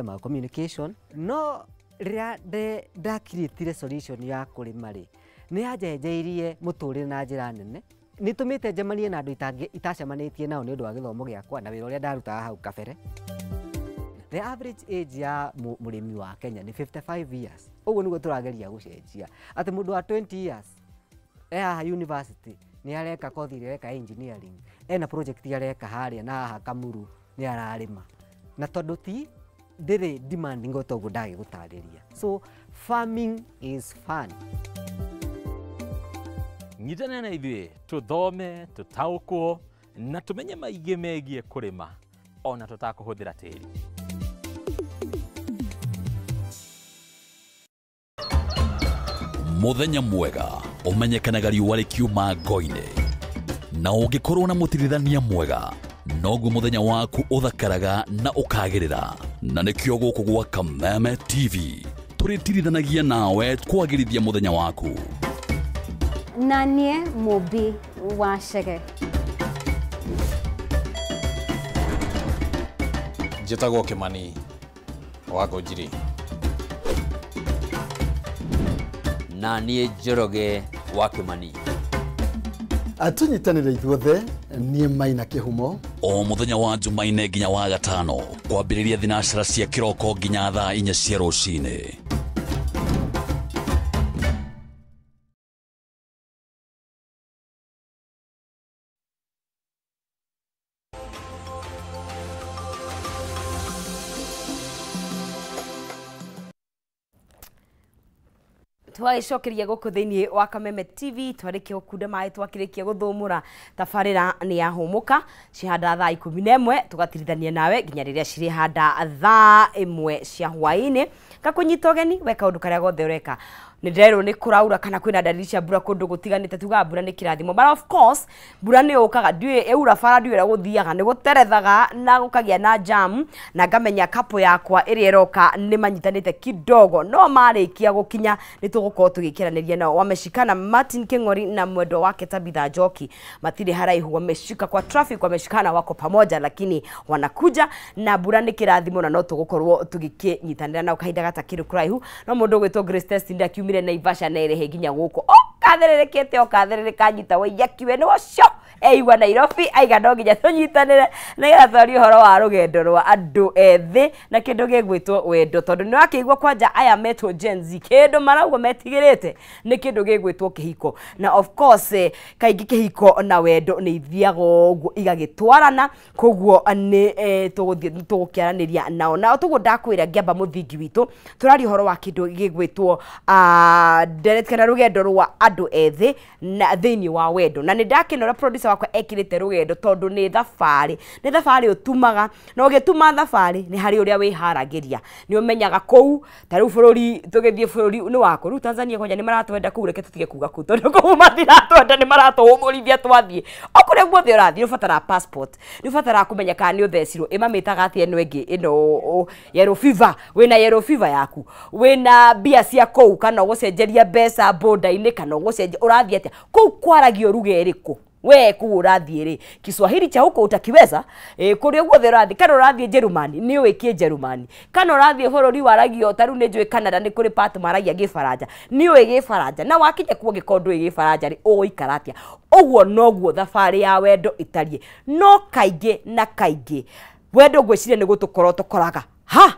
Ma communication no rĩrĩa ndakiriĩtire solution ya kũrĩma rĩ, nĩ yanjenjeirie mũtũrĩre na njĩra nene. Nĩ tũmĩte njemanie na andũ itacemanĩtie nao nĩ ũndũ wa gĩthomo gĩakwa na wĩra ũrĩa ndarutaga hau kabere. The average age ya mũrĩmi wa Kenya nĩ 55 years. Ũguo nĩguo tũrageria gũcenjia atĩ mũndũ wa 20 years e haha university nĩ areka kothi ĩrĩa areka engineering, ena project areka harĩa na haha Kamuru nĩ ararĩma, na tondũ ti ndĩrĩ demanding o toguo ndagĩgũtarĩria. So farming is fun. Nyitanĩra na ithuĩ tũthome, tũtaũkwo na tũmenye maingĩ megiĩ kũrĩma ona tũtakũhũthĩra tĩri. Mũthenya mwega ũmenyekanaga riũa rĩkiuma ngo-inĩ, na ũngĩkorwo na mũtirithania mwega noguo mũthenya waku ũthakaraga na ũkagĩrĩra. Na nĩkĩo gũkũ gwa Kameme TV tũrĩtirithanagia nawe kwagĩrithia mũthenya waku. Na niĩ Mũmbi wa Chege. Njĩtagwo Kĩmani wa Ngũnjiri. Na niĩ Njoroge wa Kĩmani. Tũnyitanĩre ithuothe, niĩ Maina Kĩhumo. O mũthenya wa Jumaine nginya wa gatano kwambĩrĩria thinacara cia kĩroko nginya thaa 4 cia rũcinĩ. Twagicokeria guku thiini wa Kameme TV twarikia gukunda mai twakirikia guthumura tabarira ni yahumuka cihanda thaa 11 tugatirithania nawe nginya riria cirihanda thaa 1 cia hwaini. Ngakunyita ugeni we kaundu karia gothe ureka. Nĩ ndĩrerwo nĩ kũraura kana kwĩna dalili cia mbura kũndũ gũtiganĩte, tugaga mbura nĩ kĩrathimo, but of course mbura nĩ yũkaga, ndiũĩ ĩura bara ndiũĩ ũrĩa gũthiaga, nĩ gũterethaga na gũkagĩa na jam, na ngamenya kapo yakwa ĩrĩa ĩroka nĩ manyitanĩte kidogo, no marĩkia gũkinya nĩ tũgũkorwo tũgĩkĩranĩria nao. Wameshikana Martin King'ori na mwendwa wake Tabitha Njoki matirĩ haraihu, wameshika kwa traffic, wameshikana wako pamoja, lakini wanakuja na mbura nĩ kĩrathimo na no tũgũkorwo tũgĩkĩnyitanĩra nao kahinda gatakĩrĩ kũraihu. No mũndũ ũgwĩtwo Grace Test ndakiumire Naivasha na ĩrĩhe nginya gũkũ ũkatherĩrĩkĩte ũkatherĩrĩka nyita waiyakiwe nĩ ũcio eigua Nairobi aiga no nginya tũnyitanĩre nĩgetha twarie ũhoro wa rũgendo rwa andũ ethĩ na kĩndũ gĩgwĩtwo wendo, tondũ nĩ wakĩigua kwanja aya metwo Gen Z kĩndũ marauga metigĩrĩte nĩ kĩndũ gĩgwĩtwo kĩhiko, na of course kaingĩ kĩhiko na wendo nĩ ithiaga ũguo igagĩtwarana, koguo nĩ tũgũthiĩ tũgũkĩaranĩria nao. Na tũguo ndakwĩra ngĩamba mũthingi witũ tũraria ũhoro wa kĩndũ gĩgwĩtwo ndereti kana rũgendo rwa andũ ethĩ na thĩinĩ wa wendo, na nĩ ndakĩnora producer wakwa ekirite rũgendo tondũ nĩ thabarĩ, nĩ thabarĩ ũtumaga, na ũgĩtuma thabarĩ nĩ harĩ ũrĩa wĩharagĩria, nĩ ũmenyaga kũu ta rĩu bũrũri tũgĩthiĩ bũrũri nĩ waku rĩu Tanzania kwanja nĩ maratwenda kũu, reke tũtige kuga kũu tondũ kũu matiratwenda nĩ maratũhũmũrithia twathiĩ. O kũrĩa guothe ũrathiĩ nĩ ũbataraga passport, nĩ ũbataraga kũmenya kana nĩ ũthecirwo, ĩmamĩtaga atĩa ĩno ĩngĩ ĩno yellow fever, wĩna yellow fever yaku, wĩna mbia cia kũu kana ũgũcenjeria mbeca boda-inĩ kana ũgũcenjia ũrathiĩ atĩa kũu, kwaragio ruga ĩrĩkũ we kuu ũrathiĩ rĩ, Kiswahili cha huko utakiweza? Kũrĩa guothe ũrathiĩ, kana ũrathiĩ Jerumani nĩ ũĩ Kĩjerumani, kana ũrathiĩ bũrũri waragio ta rĩu nĩ njũĩ Canada nĩ kũrĩ part maragia Gĩbaranja, nĩ ũĩ Gĩbaranja, na wakinya kuo ũngĩkorwo ndũĩ Gĩbaranja rĩ ũgũikara atĩa? Ũguo noguo thabarĩ ya wendo ĩtariĩ, no kaingĩ na kaingĩ wendo ngwĩciria nĩ gũtũkorwo tũkoraga ha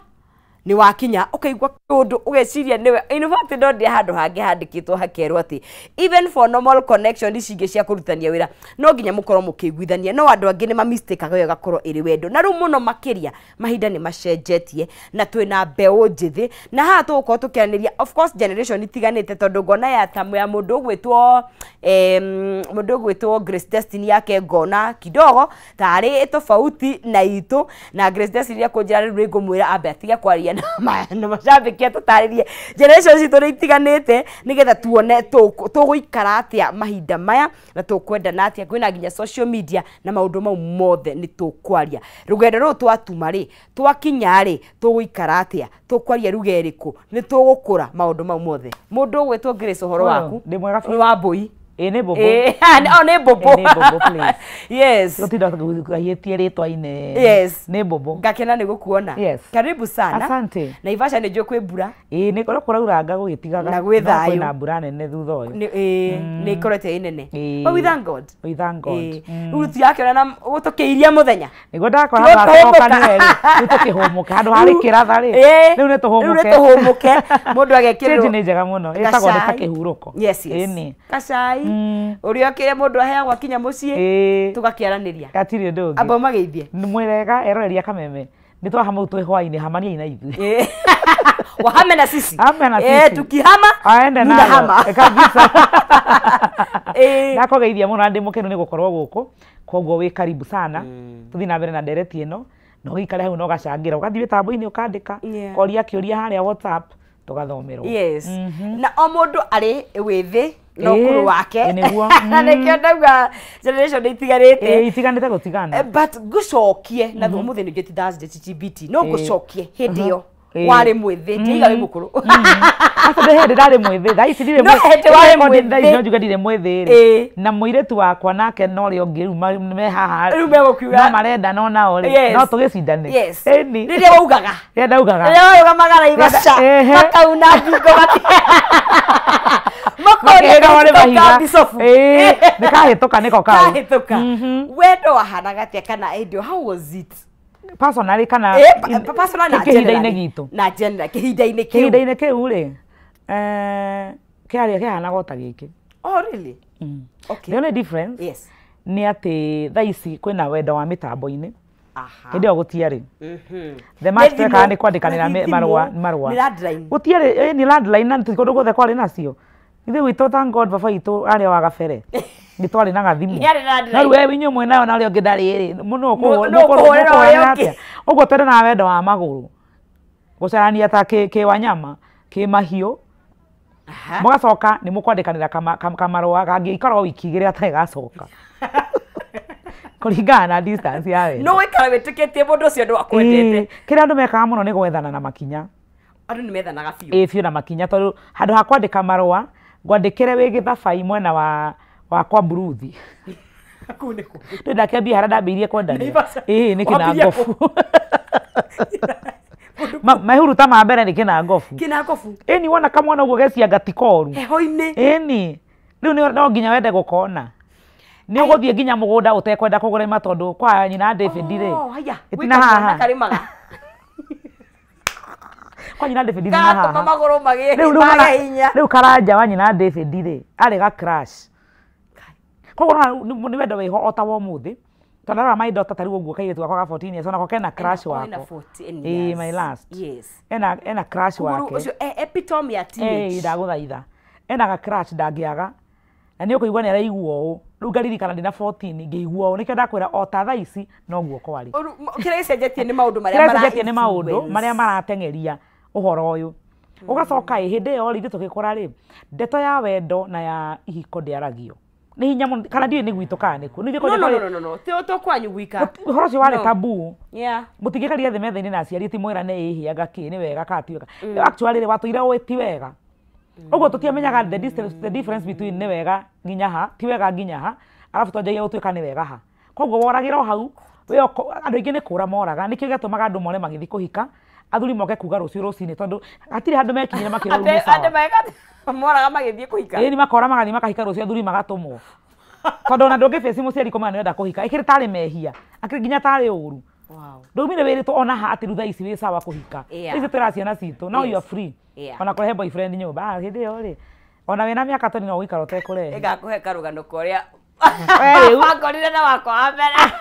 ni wakinya ukaigua kundu ugeciria niwe. In fact no ndi handu hangi handikitwo hakerwo ati even for normal connection ici ingĩ cia kurutania wira no nginya mukorwo mukiguithania, no andu angi ni ma mistake agayo gakorwo iri wendo. Na riu muno makiria mahinda ni macenjetie na twina mbeũ njithi, na haha tugukorwo tukiaraniria of course generation itiganite, tondu ngona ya tamu ya mundu ugwitwo mundu ugwitwo Grace Destiny yake ngona kidogo tari tofauti na itu, na Grace Destiny akunjira riu ningumwira ambe atige kwaria na macambĩki atũtarĩrie generation citũ nĩ itiganĩte nĩgetha tuone tũgũikara atĩa mahinda maya na tũkwendana atĩa, kwĩna nginya social media na maũndũ mau mothe nĩ tũkwaria. Rũgendo rũrũ twatuma rĩ twakinya rĩ tũgũikara atĩa, tũkwaria ruga ĩrĩkũ, nĩ tũgũkũra, maũndũ mau mothe. Mũndũ ũgwĩtwo Grace, ũhoro waku? Ndĩ mwega biũ. Wa mbũi. Ĩ nĩ mbũmbũ. Oh, nĩ mbũmbũ. Nĩ mbũmbũ, please. Yes. Gũtinda gahiĩtie rĩtwa inene. Yes. Nĩ mbũmbũ. Ngakena nĩ gũkuona. Yes. Karibu sana. Asante. Naivasha nĩ njũĩ kwĩ mbura. Ĩ nĩ kũrĩa kũrauranga gũgĩtigaga. Na gwĩ No thayũ. kwĩna mbura nene thutha ũyũ. Nĩ ĩkoretwo ĩ nene. Ĩ. But we thank God. We thank God. Rĩu tũrakĩona na gũtũkĩiria mũthenya. Nĩguo ndakora Tigo handũ ha tũhũmũka. nĩ rĩ, rĩu tũkĩhũmũka handũ harĩ kĩratha rĩ, rĩu nĩ tũhũmũke. Rĩu nĩ tũhũmũke. Mũndũ agekĩrĩrwo Change nĩ njega mũno, ĩtagwo nĩ ta gacai. kĩhurũko. Yes, yes. Ĩni. Gacai. Ũrĩa kĩrĩa mũndũ aheagwo akinya mũciĩ tũgakĩaranĩria. Gatirĩ ũndũ ũngĩ. Amba ũmageithie. Nĩ mwĩrega eroreria Kameme. Nĩ twahama rĩu twĩ hwainĩ, hamaniai na ithuĩ. Wahame na sisi. Hame na sisi. Tukihama Aende nalo. mnahama. Kabisa. Ndakũgeithia mũno na ndĩ mũkenu nĩ gũkorwo gũkũ. Koguo wĩ karibu sana. Tũthiĩ na mbere na ndereti ĩno. Na ũgĩikare hau na ũgacangĩra. Ũgathiĩ mĩtambo-inĩ ũkandĩka. Ũkoria kĩũria harĩa WhatsApp tũgathomerwo. Yes. Na o mũndũ arĩ wĩthĩ na ũkũrũ wake. Nĩguo. Na nĩkĩo ndauga generation nĩ itiganĩte. Itiganĩte gũtigana. But ngũcokie na ũmũthĩ nĩ njũĩ ti Thursday ti TBT no ngũcokie hĩndĩ ĩyo Ĩĩ. warĩ mwĩthĩ ndiaiga wĩ mũkũrũ. Aca ndĩ hĩndĩ ndarĩ mwĩthĩ thaa ici ndirĩ No hĩndĩ warĩ mwĩthĩ. Thaa ici no njuge ndirĩ mwĩthĩ rĩ. Na mũirĩtu wakwa nake no ũrĩa ũngĩ rĩu me haha Rĩu megũkiuga. No marenda no nao rĩ. Yes. No tũgĩcindane. Yes. Ĩni. Rĩrĩa waugaga. Rĩrĩa ndaugaga. Rĩrĩa warũgamaga Naivasha makauna ngingo makoria Makĩhĩrwo nĩ mahiga. bicobu. Ĩĩ, nĩ kahĩtũka nĩko kau. Kahĩtũka. Wendo wahanaga atĩa kana hĩndĩ ĩyo how was it? Personally kana Personally na kĩhinda-inĩ generally. gitũ. Na general kĩhinda-inĩ kĩu. Kĩhinda-inĩ kĩu rĩ, kĩarĩa kĩhanaga o ta gĩkĩ. Oh really? Okay. The only difference Yes. nĩ atĩ thaa ici kwĩna wendo wa mĩtambo-inĩ. Aha. Hĩndĩ ĩyo gũtiarĩ. The match Nĩ twekaga thimũ. nĩ kwandĩkanĩra Nĩ marũa thimũ. marũa. Nĩ landline. Gũtiarĩ nĩ landline na ti kũndũ guothe kwarĩ nacio. Ithuĩ gwitũ thank God baba witũ arĩ wa gabere. Nĩ twarĩ na gathimũ. Nĩ arĩ landline. No rĩu we inyuĩ mwĩnayo na ũrĩa ũngĩ ndarĩ rĩ, mũno Nũ ũkũhũrĩra ũrĩa ũngĩ. Ũguo twendanaga wendo wa magũrũ. Gũcarania ta kĩwanyama, kĩmahiũ. Mũgacoka nĩ mũkwandĩkanĩra kamarũa kangĩikara o wiki igĩrĩ gatarĩ gacoka. Kũringana na distance ya wendo. No wĩikara wĩtĩkĩtie mũndũ ũcio nĩ akwendete. Kĩrĩa andũ mekaga mũno nĩ gwethana na makinya. Andũ nĩ methanaga biũ. Ĩĩ biũ na makinya tondũ handũ ha kwandĩka marũa ngwandĩkĩre wĩ gĩthabai mwena wa kwa Mburuthi. Kũu nĩ kũ? Ndĩ ndakĩambia harĩa ndambĩrĩirie kwendania. Naivasha. Ĩĩ nĩ Wambirie Kĩnangobu. Mahuruta ma mbere nĩ Kĩnangobu. Kĩnangobu. Ĩni wona kamwana ũguo gecianga ti koru. Heho-inĩ. Ĩni. Rĩu no nginya wende gũkona. Nĩ ũgũthiĩ nginya mũgũnda ũtekwenda kũgũrĩma tondũ kwa nyina David rĩ. Oh, haya. Ĩtina haha. Karĩmaga. Kwa nyina David na haha. Karatũma magũrũ magĩe Rĩu mage hinya. rĩu karanja wa nyina David rĩ arĩ ga crash. Koguo nĩ wendo wĩho o ta wa ũmũthĩ. Tondũ ndarora my daughter ta rĩu ũguo kairĩtu gakwa ga 14 years onako kena crash Oh, ena wako. 14 Ĩĩ years. my last. Yes. Ena crash Koguo rĩu wake. ũcio epitome ya teenage. Ĩĩ ndagũthaitha. Ena ga crash ndangĩaga. Na nĩ ũkũigua nĩ araigua ũũ. Rĩu ngaririkana ndĩna 14 ngĩigua ũũ. Nĩkĩo ndakwĩra o ta thaa ici noguo kwarĩ. Kĩrĩa gĩcenjetie nĩ maũndũ marĩa Kĩrĩa mara gĩcenjetie nĩ maũndũ influence. marĩa marateng'eria ũhoro ũyũ. Ũgacoka ĩ hĩndĩ ĩyo rĩ ithuĩ tũgĩkũra rĩ ndeto ya wendo na ya ihiko ndĩaragio. Nĩ hinya mũno kana ndiũĩ nĩ gwitũ kana nĩkũ. Nĩ ithuĩ No, no, kwarĩ- no, no, no. Ti to kwanyu gwika. Ũhoro ũcio warĩ No. taboo. Yeah. Mũtingĩkaria thĩ metha-inĩ na aciari ti mwĩrane ĩhĩ anga kĩ nĩ wega kana ti wega. Actually rĩ watũire ũĩ ti wega. Ũguo tũtiamenyaga the distance, the difference between nĩ wega nginya ha, ti wega nginya ha, arabu twanjagia gũtuĩka nĩ wega ha. Koguo woragĩra o hau, andũ aingĩ nĩ kũra moraga, nĩkĩo gĩatũmaga andũ more magĩthiĩ kũhika, athuri moke kuga rũciũ rũcinĩ tondũ hatirĩ handũ mekinyire makĩrwo rĩu nĩ sawa. Andũ meka moraga magĩthiĩ kũhika. Ĩĩ nĩ makora magathiĩ makahika rũciũ athuri magatũmwo. Tondũ ona ndũngĩbĩci mũciari kũmenya nĩ ũrenda kũhika, ĩkĩrĩ tarĩ mehia, akĩrĩ nginya tarĩ ũru. Wow. Ndũmire wĩrĩtwo ona ha atĩ rĩu thaa ici wĩ sawa kũhika. Yeah. Ici twĩra ciana citũ, now you are free. Yeah. Ona kũrehe boyfriend nyũmba, hĩndĩ ĩyo rĩ, ona wĩna mĩaka 20 no ũgũikara ũtekũrehe. Ĩgakũhe karũgano ka ũrĩa We rĩu. wakorire na wakwa wa mbere.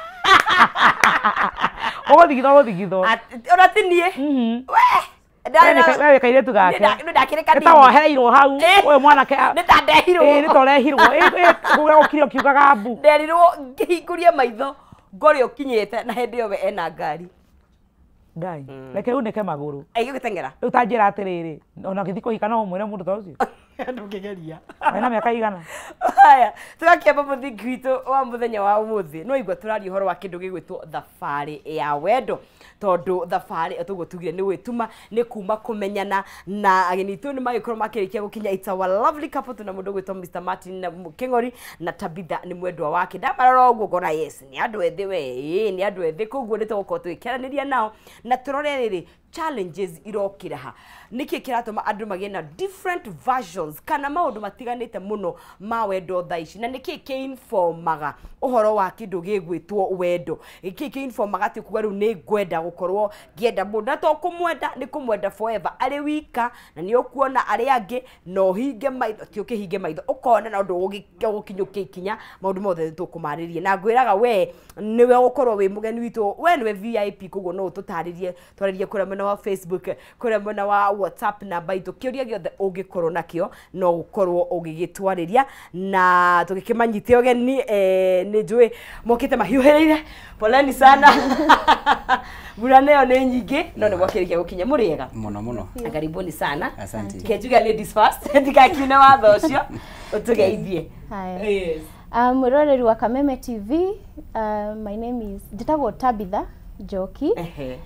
Ũgũthigithwo ũgũthigithwo. Ona ti niĩ. We. We wĩ kairĩtu gake. Nĩ ndakĩrĩ kanini. Nĩ ta wohereirwo hau. Ũyũ mwanake. Nĩ ta ndehirwo. Ĩĩ nĩ ta ũrehirwo. Ĩĩ kũrĩa gũkire ũkiugaga mbu. Nderirwo ngĩhingũria maitho ngore ũkinyĩte na hĩndĩ ĩyo we ena ngari. Ngai. Reke unĩke magũrũ. Aigĩ gũteng'era. Rĩu ta njĩra atĩrĩrĩ, ona ũgĩthiĩ kũhika no ũmwĩre mũndũ ta ũcio. Ndũngĩgeria. Wĩna mĩaka igana? Haya, tũgakĩamba mũthingi witũ wa mũthenya wa ũmũthĩ. No igua tũraria ũhoro wa kĩndũ gĩgwĩtwo thabarĩ ya wendo, tondũ thabarĩ tũguo tugire nĩ gwĩtuma, nĩ kuma kũmenyana na ageni itũ nĩ magĩkorwo makĩrĩkia gũkinya. It's our lovely couple, tuna mũndũ ũgwĩtwo Mr Martin na Kĩng'ori na Tabitha nĩ mwendwa wake. Ndamarora ũguo ngona yes, nĩ andũ ethĩ we, ĩĩ nĩ andũ ethĩ, koguo nĩ tũgũkorwo tũgĩkĩaranĩria nao na tũrore rĩrĩ challenges irokĩra ha, nĩkĩ kĩratũma andũ magĩe na different versions kana maũndũ matiganĩte mũno ma wendo thaa ici, na nĩkĩ kĩinformaga ũhoro wa kĩndũ gĩgwĩtwo wendo, nĩkĩ kĩinformaga atĩ kuga rĩu nĩ ngwenda gũkorwo ngĩenda mũndũ, na to kũmwenda nĩ kũmwenda forever arĩ wika, na nĩ ũkuona arĩa angĩ na ũhinge maitho, ti ũkĩhinge maitho ũkona na ũndũ ũgũkinyũkia ikinya, maũndũ mothe nĩ tũkũmarĩria na ngwĩraga we nĩwe ũgũkorwo wĩ mũgeni witũ, we nĩwe VIP, koguo no ũtũtarĩrie, twarĩrie kũrĩa mwena wa Facebook, kũrĩa mwena wa WhatsApp namba itũ, kĩũria gĩothe ũngĩkorwo nakĩo no ũkorwo ũgĩgĩtwarĩria na tũgĩkĩmanyite ũgeni. Nĩ njũĩ mokĩte mahiũhĩrĩire, poleni sana, mbura nayo nĩ nyingĩ no nĩ mwakĩrĩkia gũkinya. Mũrĩega mũno mũno, karibuni sana. Asante. Kenjuga ladies first, ndikakiune watho ũcio ũtũgeithie. Yes. Mwĩroreri wa Kameme TV, my name is njĩtagwo Tabitha Njoki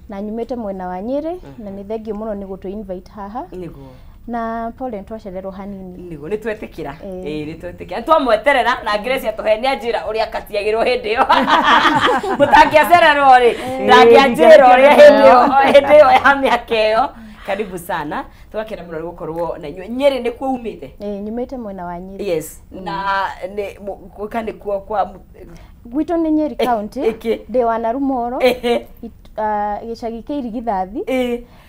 na nyumĩte mwena wa Nyĩrĩ, na nĩ thengio mũno nĩ gũtũ invite haha. Nĩguo. Na pole nĩtwacererwo hanini. Nĩguo nĩ twetĩkĩra. Ĩĩ nĩ twetĩkĩra. Twamweterera na Grace atũhe nĩ anjĩra ũrĩa akatiagĩrwo hĩndĩ ĩyo. Mũtangĩacererwo rĩ, ndangĩanjĩra ũrĩa hĩndĩ ĩyo ya mĩaka ĩyo. Karibu sana. Twakena mũno nĩ gũkorwo na inyuĩ. Nyĩrĩ nĩkuo umĩte? Ĩĩ nyumĩte mwena wa Nyĩrĩ. Yes. Na nĩ gwĩka nĩkuo kwa gwitũ nĩ Nyeri County. Ndĩ wa Narumoro. Gĩcagi kĩa Irigithathi.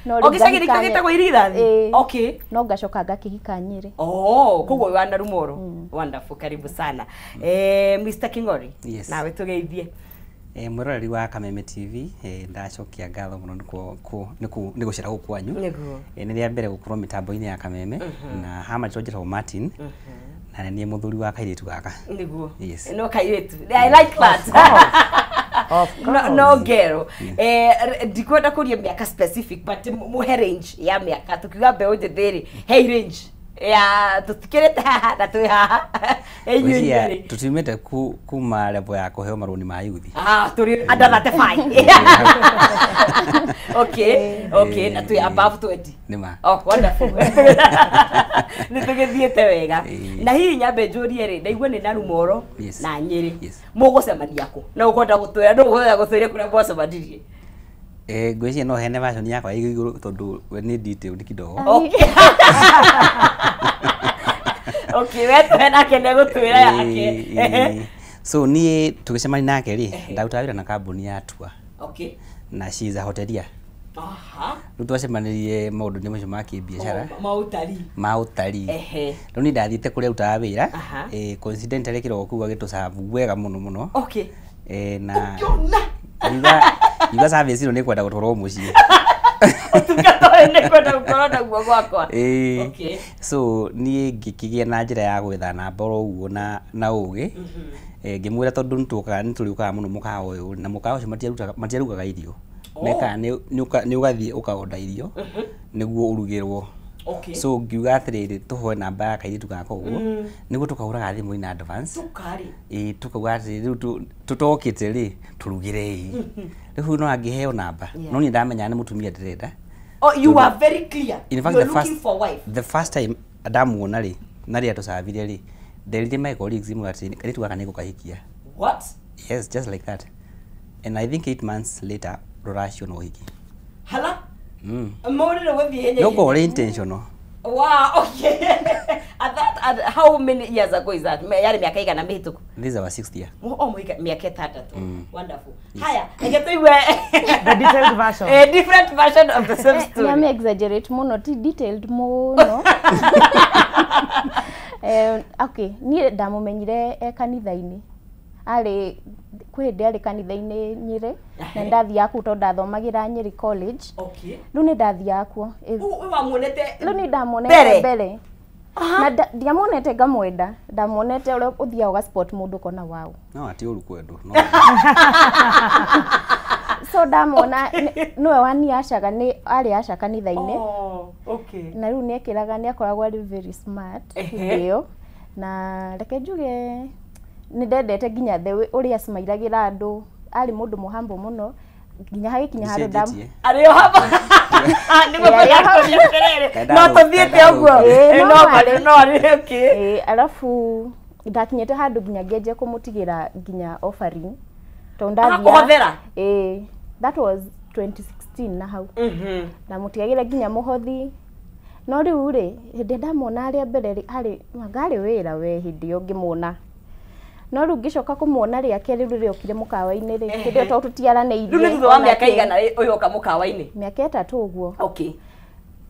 No gĩcagi nĩkĩo gĩtagwo Irigithathi? Okay. No ngacoka ngakĩhika Nyĩrĩ. Oh, koguo wa Narumoro. Wonderful, karibu sana. Mr King'ori. Yes. Nawe tũgeithie. Mwĩroreri wa Kameme TV, ndacokia ngatho mũno nĩ gũcera gũkũ kwanyu. Nĩ rĩa mbere gũkorwo mĩtambo-inĩ ya Kameme, na hama njĩtagwo Martin, na nĩ niĩ mũthuri wa kairĩtu gaka. Nĩguo. Yes. No kairĩtu. I like that. No, no girl. Ndikwenda kũria mĩaka specific, but mũhe range ya mĩaka. Tũkiuga mbeũ njĩthĩ rĩ, he range ya tũtikĩrĩte haha na twĩ haha. Inyuĩ tũtiumĩte kuma level ya kũheo marũni ma yuthi. Ah, tũrĩ under 35. Okay, okay, na twĩ above 20. Nĩma. Oh, wonderful. Nĩ tũgĩthiĩte wega. Na hihi nyambe njũrie rĩ, ndaigua nĩ Narumoro na Nyĩrĩ. Mũgũcemania kũ? Na ũkwenda gũtwĩra, ndũ ũkwenda gũtwĩra kũrĩa mwacemanirie? Ngwĩciria no hene version yakwa ĩ igũrũ tondũ we nĩ detailed kidogo. Okay. Okay, we tuhe nake nĩ egũtwĩra yake. So niĩ tũgĩcemania nake rĩ, ndarutaga wĩra na kambuni ya Tua. Okay. Na she is a hotelier. Aha. Rĩu twacemanirie maũndũ-inĩ macio ma kĩbiacara. Ma ũtarii. Ma ũtarii. Rĩu niĩ ndathiĩte kũrĩa arutaga wĩra. Coincidentally kĩroko kĩu agĩtũcabu wega mũno mũno. Okay. Na ngiuga service ĩno nĩ kwenda gũtwarwo mũciĩ. Ũtungata ũyũ nĩ kwenda gũkorwo naguo gwakwa. Okay. So niĩ ngĩkĩgĩa na njĩra ya gwetha namba oro ũguo na ũgĩ. Ngĩmwĩra tondũ nĩ tũrĩũkaga mũno mũkawa ũyũ, na mũkawa ũcio matiarugaga irio. Mekaga nĩ ũgathiĩ ũkaonda irio nĩguo ũrugĩrwo. So ngiuga atĩrĩrĩ, tũhoe namba ya kairĩtu gaka ũguo nĩguo tũkahũraga thimũ in advance. Ĩĩ tũkauga atĩrĩrĩ, rĩu tũtokĩte rĩ, tũrugĩrei. Rĩu no angĩheo namba, no niĩ ndamenya nĩ mũtumia ndĩrenda. Oh, you are very clear. In fact, you are looking for wife. The first time ndamuona rĩ, na rĩrĩa tũcabire rĩ, nderire my colleagues imwe atĩ kairĩtu gaka nĩngũkahikia. What? Yes, just like that. And I think 8 months later rũracio no ũhiki. Hala? Mũrĩrĩ gũthiĩ hinya. No ũkorwo ũrĩ intentional. Wow, okay. At that, at how many years ago is that? Yarĩ mĩaka igana mĩhĩtũku. This is our 6th year. Oh, mĩaka ĩtandatũ. Wonderful. Haya, reke tũigue the detailed version. A different version of the same story. Nĩ exaggerate mũno, ti detailed mũno. Okay, niĩ ndamũmenyire e kanitha-inĩ. Arĩ kwĩ hĩndĩ arĩ kanitha-inĩ Nyĩrĩ, na ndathiaga kũu tondũ ndathomagĩra Nyĩrĩ College. Okay. Rĩu nĩ ndathiaga kuo. Ũũ wamuonete? Rĩu nĩ ndamuonete mbere. Na ndiamuonete ngamwenda, ndamuonete ũrĩa ũthiaga ũga spot mũndũ ũkona wow. No ati ũru kwendwo. So So ndamona nĩwe waniacaga, nĩ arĩ aca kanitha-inĩ. Oh, okay. Na rĩu nĩekĩraga, nĩakoragwo arĩ very smart hĩndĩ ĩyo, na reke njuge nĩ ndendete nginya the way ũrĩa cimairagĩra andũ, arĩ mũndũ mũhambo mũno nginya hagĩkinya handũ ndam Ndicenjetie. Arĩ o haba nĩguo Ĩ, arĩ o kwenda kũria atĩrĩrĩ, no Kaenda tũthiĩte kaenda ũguo. Ĩ, Ĩ, no no arĩ. marĩ no arĩ okay. Ĩ, arabu ndakinyĩte handũ nginya ngĩanjia kũmũtigĩra nginya offering tondũ ndathiaga- Agakũhothera? Ĩ, that was 2016 na hau ndamũtigagĩra nginya mũhothi. No rĩu rĩ, hĩndĩ ĩrĩa ndamwona arĩa mbere rĩ, arĩ anga arĩ wĩra we hĩndĩ ĩyo ngĩmuona, no rĩu ngĩcoka kũmuona rĩa kerĩ rĩrĩa okire mũkawa-inĩ rĩ, hĩndĩ ĩyo tondũ tũtiaranĩirie Rĩu nĩ thutha wa ona mĩaka kĩ. igana rĩ, ũyũ oka mũkawa-inĩ? Mĩaka 3 ũguo. Okay.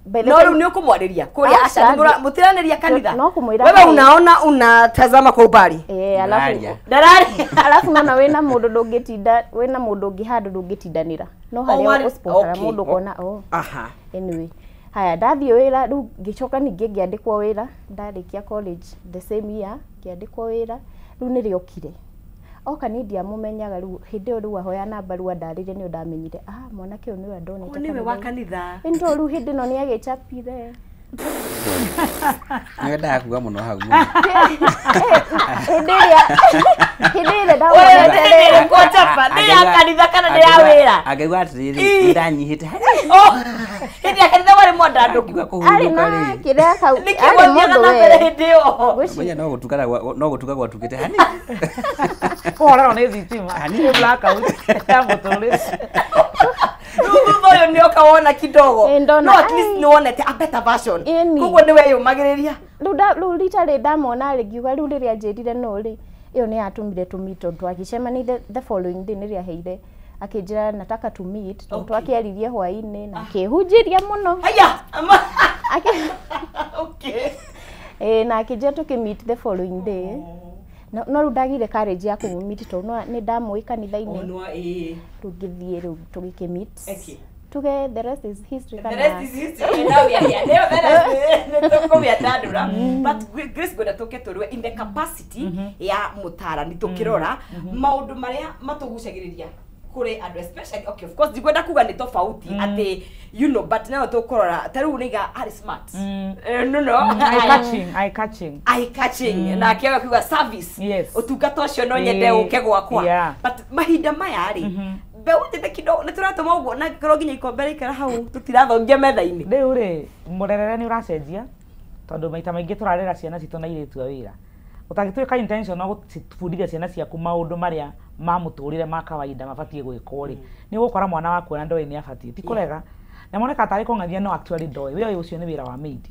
By the No time- rĩu nĩ ũkũmwarĩria kũrĩa? Aca, Aca, mũtiranĩria kanitha? No kũmwĩra Wewe hi. unaona unatazama kwa umbali. Eh, alafu Ndararia. Ndarari. Alafu nona wĩna mũndũ ndũngĩtinda, wĩna mũndũ ũngĩ handũ ndũngĩtindanĩra, no harĩa warĩ- ũspotaga okay. mũndũ ũkona oh. Aha. Anyway, haya, ndathiĩ wĩra rĩu, ngĩcoka ningĩ ngĩandĩkwo wĩra ndarĩkia college the same year, ngĩandĩkwo wĩra rĩu nĩrĩokire oka, niĩ ndiamũmenyaga rĩu hĩndĩ ĩyo. Rĩu ahoya namba, rĩu andarĩrie, nĩ ndamenyire ah, mwanake ũyũ nĩwe ndonete O nĩwe wa kanitha-inĩ. kanitha. Ĩ, nĩ tondũ rĩu hĩndĩ ĩno nĩagĩchapire. Nĩwendaga kuga mũno hau mũno. Hĩndĩ ĩrĩa Wewe ndamuonete nĩ ĩrĩkũ chapa? Nĩ ya kanitha kana nĩ ya wĩra? Angĩuga atĩrĩrĩ, ndanyihĩte. Oh, hĩndĩ ya kanitha warĩ mwandandũku. Akiuga arĩ kũhurũka na rĩ. kĩrĩa kau Nĩkĩ arĩ gwathiaga mũndũ na mbere we hĩndĩ ĩyo? Ngoja no gũtuka gwatukĩte hani. Kũhorerwo nĩ thitima, nĩ blackout ya mũtũrĩre. Rĩu thutha ũyũ nĩ oka wona kidogo. Ĩ, ndona, No at least ai. nĩ wonete a better version. Ĩni. Koguo nĩ weyũmagĩrĩria. Rĩu rita rĩ ndamona rĩ, ngiuga rĩu rĩrĩa anjĩrire no rĩ, ĩyo nĩ yatũmire tũmeet, tondũ twagĩcemania the following day, nĩrĩa aheire akĩnjĩra nataka to meet, tondũ Okay. twakĩaririe hwaĩ-inĩ na akĩhunjĩria mũno. Haya. Okay. Ĩ, na akĩnjĩra tũkĩmeet the following day. No rĩu ndagire courage ya kũmũmeet tondũ nĩ ndamũĩ kanitha-inĩ. Oh, no, ĩ. Rĩu ngĩthiĩ, rĩu tũgĩkĩmeet. Okay. Tuge the rest is history. The rest is history. Now we are here. Nĩyo the rest nĩ tũkũmĩandandũra. But Grace, ngwenda tũke tũrue in the capacity ya mũtarani, tũkĩrora maũndũ marĩa matũgucagĩrĩria kũrĩ andũ, especially, okay, of course ndikwenda kuga nĩ tofauti atĩ but nayo tũkũrora ta rĩu nĩiga arĩ smart. No. Eye catching, eye catching. Eye catching, na akĩaga kuga service. Yes. Ũtungata ũcio no nyende ũke gwakwa. But mahinda maya rĩ, mbeũ njĩthĩ kidogo nĩ tũratũma ũguo, na ngĩkorwo nginya ikombe rĩikara hau tũtirathongia metha-inĩ. Rĩu rĩ, mũrerere nĩ ũracenjia, tondũ maita maingĩ tũrarera ciana citũ na airĩtu a wĩra ũtangĩtuĩka intention no gũbundithia ciana ciaku maũndũ marĩa ma mũtũrĩre ma kawaida mabatiĩ gwĩkwo rĩ, nĩ ũgũkora mwana waku ona ndoĩ nĩ abatiĩ ti kũrega na moneka tarĩ kũng'athia, no actually ndoĩ wĩra ũyũ, ũcio nĩ wĩra wa maid,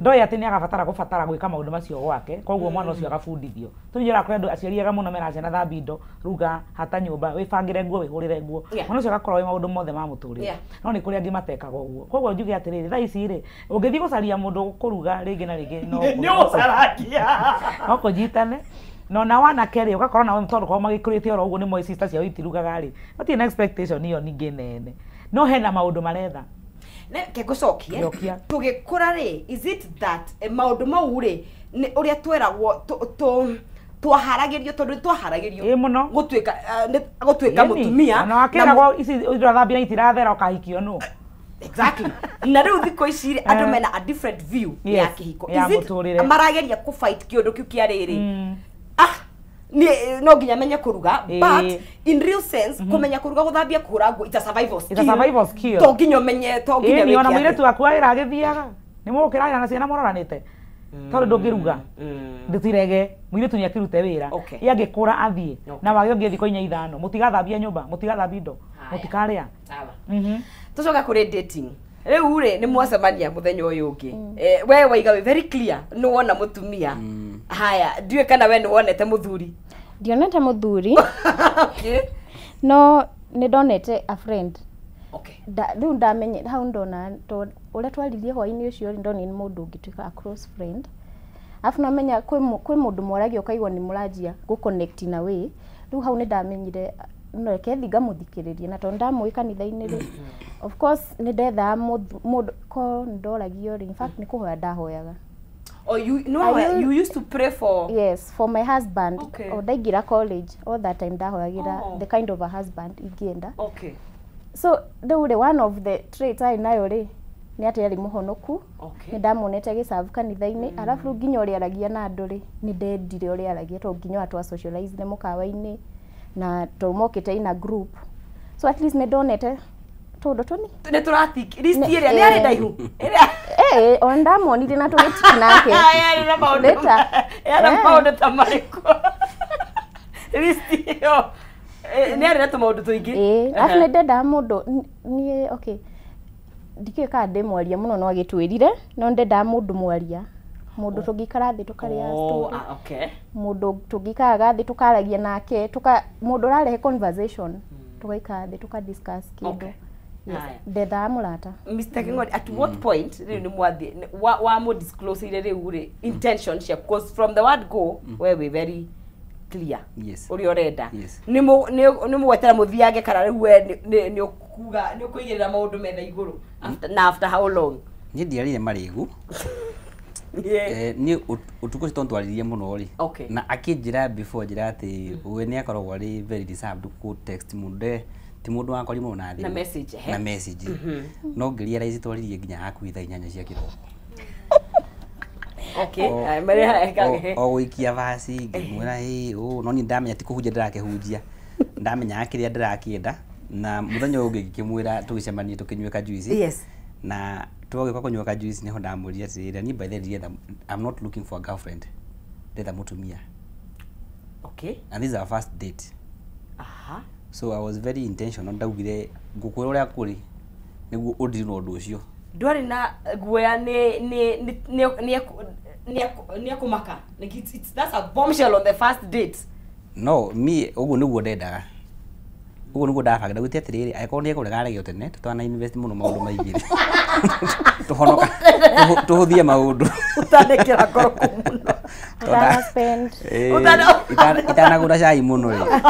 ndoĩ atĩ nĩ agabatara gũbatara gwĩka maũndũ macio gwake. Koguo mwana ũcio agabundithio. Tũnjĩra kũrĩ andũ aciari ega mũno mera ciana thambia indo, ruga, hata nyũmba, wĩbangĩre nguo, wĩhũrĩre nguo. Mwana ũcio agakorwo wĩ maũndũ mothe ma mũtũrĩre. No nĩ kũrĩ angĩ matekaga ũguo. Koguo njuge atĩrĩrĩ, thaa ici rĩ, ũngĩthiĩ gũcaria mũndũ kũruga rĩngĩ na rĩngĩ no Nĩ ũgũcarangia. No kũnyitane na ona wanake rĩ, ũgakorwo nawe tondũ korwo magĩkũrĩte oro ũguo nĩ moĩ sister ciao itirugaga rĩ, matirĩ na expectation ĩyo ningĩ nene, no hena maũndũ maretha. Reke ngũcokie. Cokia. Tũgĩkũra rĩ, is it that maũndũ mau rĩ, nĩ ũrĩa tweragwo twaharagĩrio, tondũ nĩ twaharagĩrio Ĩ, mũno. gũtuĩka gũtuĩka Ĩni, mũtumia ona na wakĩragwo ici irathambia na itirathera ũkahikio nũ. Exactly. Na rĩu thikũ ici rĩ, andũ mena a different view ya kĩhiko. Ya Is it mũtũrĩre. marageria kũ fight kĩũndũ kĩu kĩa rĩrĩ, ah, ni no nginya menye kũruga? But in real sense, kũmenya kũruga, gũthambia, kũhũra nguo, it's a survival skill. It's a survival skill. To nginya ũmenye, to nginya Ĩni, ona wĩke mũirĩtu atĩa. waku wĩra agĩthiaga nĩ mũgũkĩrarĩra na ciana mũroranĩte tondũ ndũngĩruga, ndũtirege mũirĩtu nĩ akĩrute wĩra. Ye angĩkũra athiĩ na wage ũngĩ thikũ 4 5, mũtigathambia nyũmba, mũtigathambia indo, mũtikarĩa. Sawa. Tũcoka kũrĩ dating rĩu rĩ, nĩ mwacemania mũthenya ũyũ ũngĩ. We waiga wĩ very clear nĩ wona mũtumia. Haya, ndiũĩ kana we nĩ wonete mũthuri? Ndionete mũthuri, no nĩ ndonete a friend. Rĩu ndamenye hau ndona ũrĩa twaririe hwaĩ-inĩ ũcio rĩ, ndonire nĩ mũndũ ũngĩtuĩka a close friend. Arabu namenya kwĩ mũndũ mwaragia ũkaigua nĩ mũranjia gũ connect in a way. Rĩu hau nĩ ndamenyire no reke thiĩ ngamũthikĩrĩrie, na tondũ ndamũĩ kanitha-inĩ rĩ, of course nĩ ndethaga mũndũ ko nĩ ndoragio rĩ, in fact nĩ kũhoya ndahoyaga. Oh, you no, you used to pray for? Yes, for my husband. Okay. O ndaingĩra college, all that time ndahoyagĩra Oh. the kind of a husband ingĩenda. Okay. So rĩu rĩ, one of the traits arĩ nayo rĩ, nĩ atĩ arĩ mũhonoku. Okay. Nĩ ndamuonete agĩserve kanitha-inĩ, arabu rĩu nginya ũrĩa aragia na andũ rĩ, nĩ ndendire ũrĩa aragia tondũ nginya twa socialize nĩ mũkawa-inĩ na tondũ mokĩte in a group. So at least nĩ ndonete tũndũ tũni. Nĩ tũratiki list ĩrĩa nĩ arĩ ndaihu. Ĩrĩa Ona ndamuonire na tũgĩtiki nake. Yarĩ na maũndũ. Later. Yarĩ na maũndũ ta marĩkũ? List ĩyo nĩ arĩ na tũmaũndũ tũingĩ. Ĩĩ, arabu nĩ ndendaga mũndũ niĩ, okay, ndikĩũĩ kana ndĩ mwaria mũno no agĩtwĩrire, no ndendaga mũndũ mwaria, mũndũ tũngĩikara thĩ tũkarĩa story, Okay. mũndũ tũngĩikaraga thĩ tũkaragia nake, mũndũ ũrarehe conversation, tũgaikara thĩ tũka discuss kĩndũ. Okay. Yes, Haya. ndendaga mũrata. Mr. King'ori, at what point rĩu nĩ mwathiĩ wa mũ disclose ire rĩu rĩ intention ciaku, cause from the word go we wĩ very clear Yes. ũrĩa ũrenda. Yes. Nĩ mũgwetera mũthiange kana rĩu we nĩ ũkuga nĩ ũkũigĩrĩra maũndũ metha igũrũ na after how long? Niĩ ndiarire marĩgu. Niĩ ũtukũ ũcio tondũ twaririe mũno rĩ, Okay. na akĩnjĩra before njĩra atĩ we nĩ akoragwo arĩ very reserved kũ text mũndũ, ti mũndũ wa kwaria mũno na thimũ Na message, ehe. na message. No ngĩrealize twaririe nginya hakuhĩ thaa 8 cia kĩroko. Okay. Aya, O gũikia vaci ngĩmwĩra ĩ ũ, no niĩ ndamenya ti kũhunjia ndĩrakĩhunjia, ndamenyaga kĩrĩa ndĩrakĩenda. Na mũthenya ũyũ ũngĩ ngĩkĩmwĩra tũgĩcemanie tũkĩnyue kajuici. Yes. Na twagĩũka kũnyua kajuici nĩho ndamwĩrire atĩrĩrĩ, niĩ by the way ndiretha, I'm not looking for a girlfriend, ndĩretha mũtumia. Okay. And this is our first date. Aha. So I was very intentional, ndaugire ngũkwĩra ũrĩa kũrĩ nĩguo ũndiri na ũndũ ũcio. Ndwarĩ na guoya nĩ nĩ ekũmaka? Like it's that's a bombshell on the first date. No, mi ũguo nĩguo ndendaga, ũguo nĩguo ndabanga. Ndaugĩte atĩrĩrĩ, angĩkorwo nĩ ekũrega arege tene, tũtana invest mũno maũndũ maingĩ, tũhonoka tũhũthie maũndũ. Ũtanekĩra ngoro kũu mũno. Ũtana spend. Itanagũra cai mũno rĩ,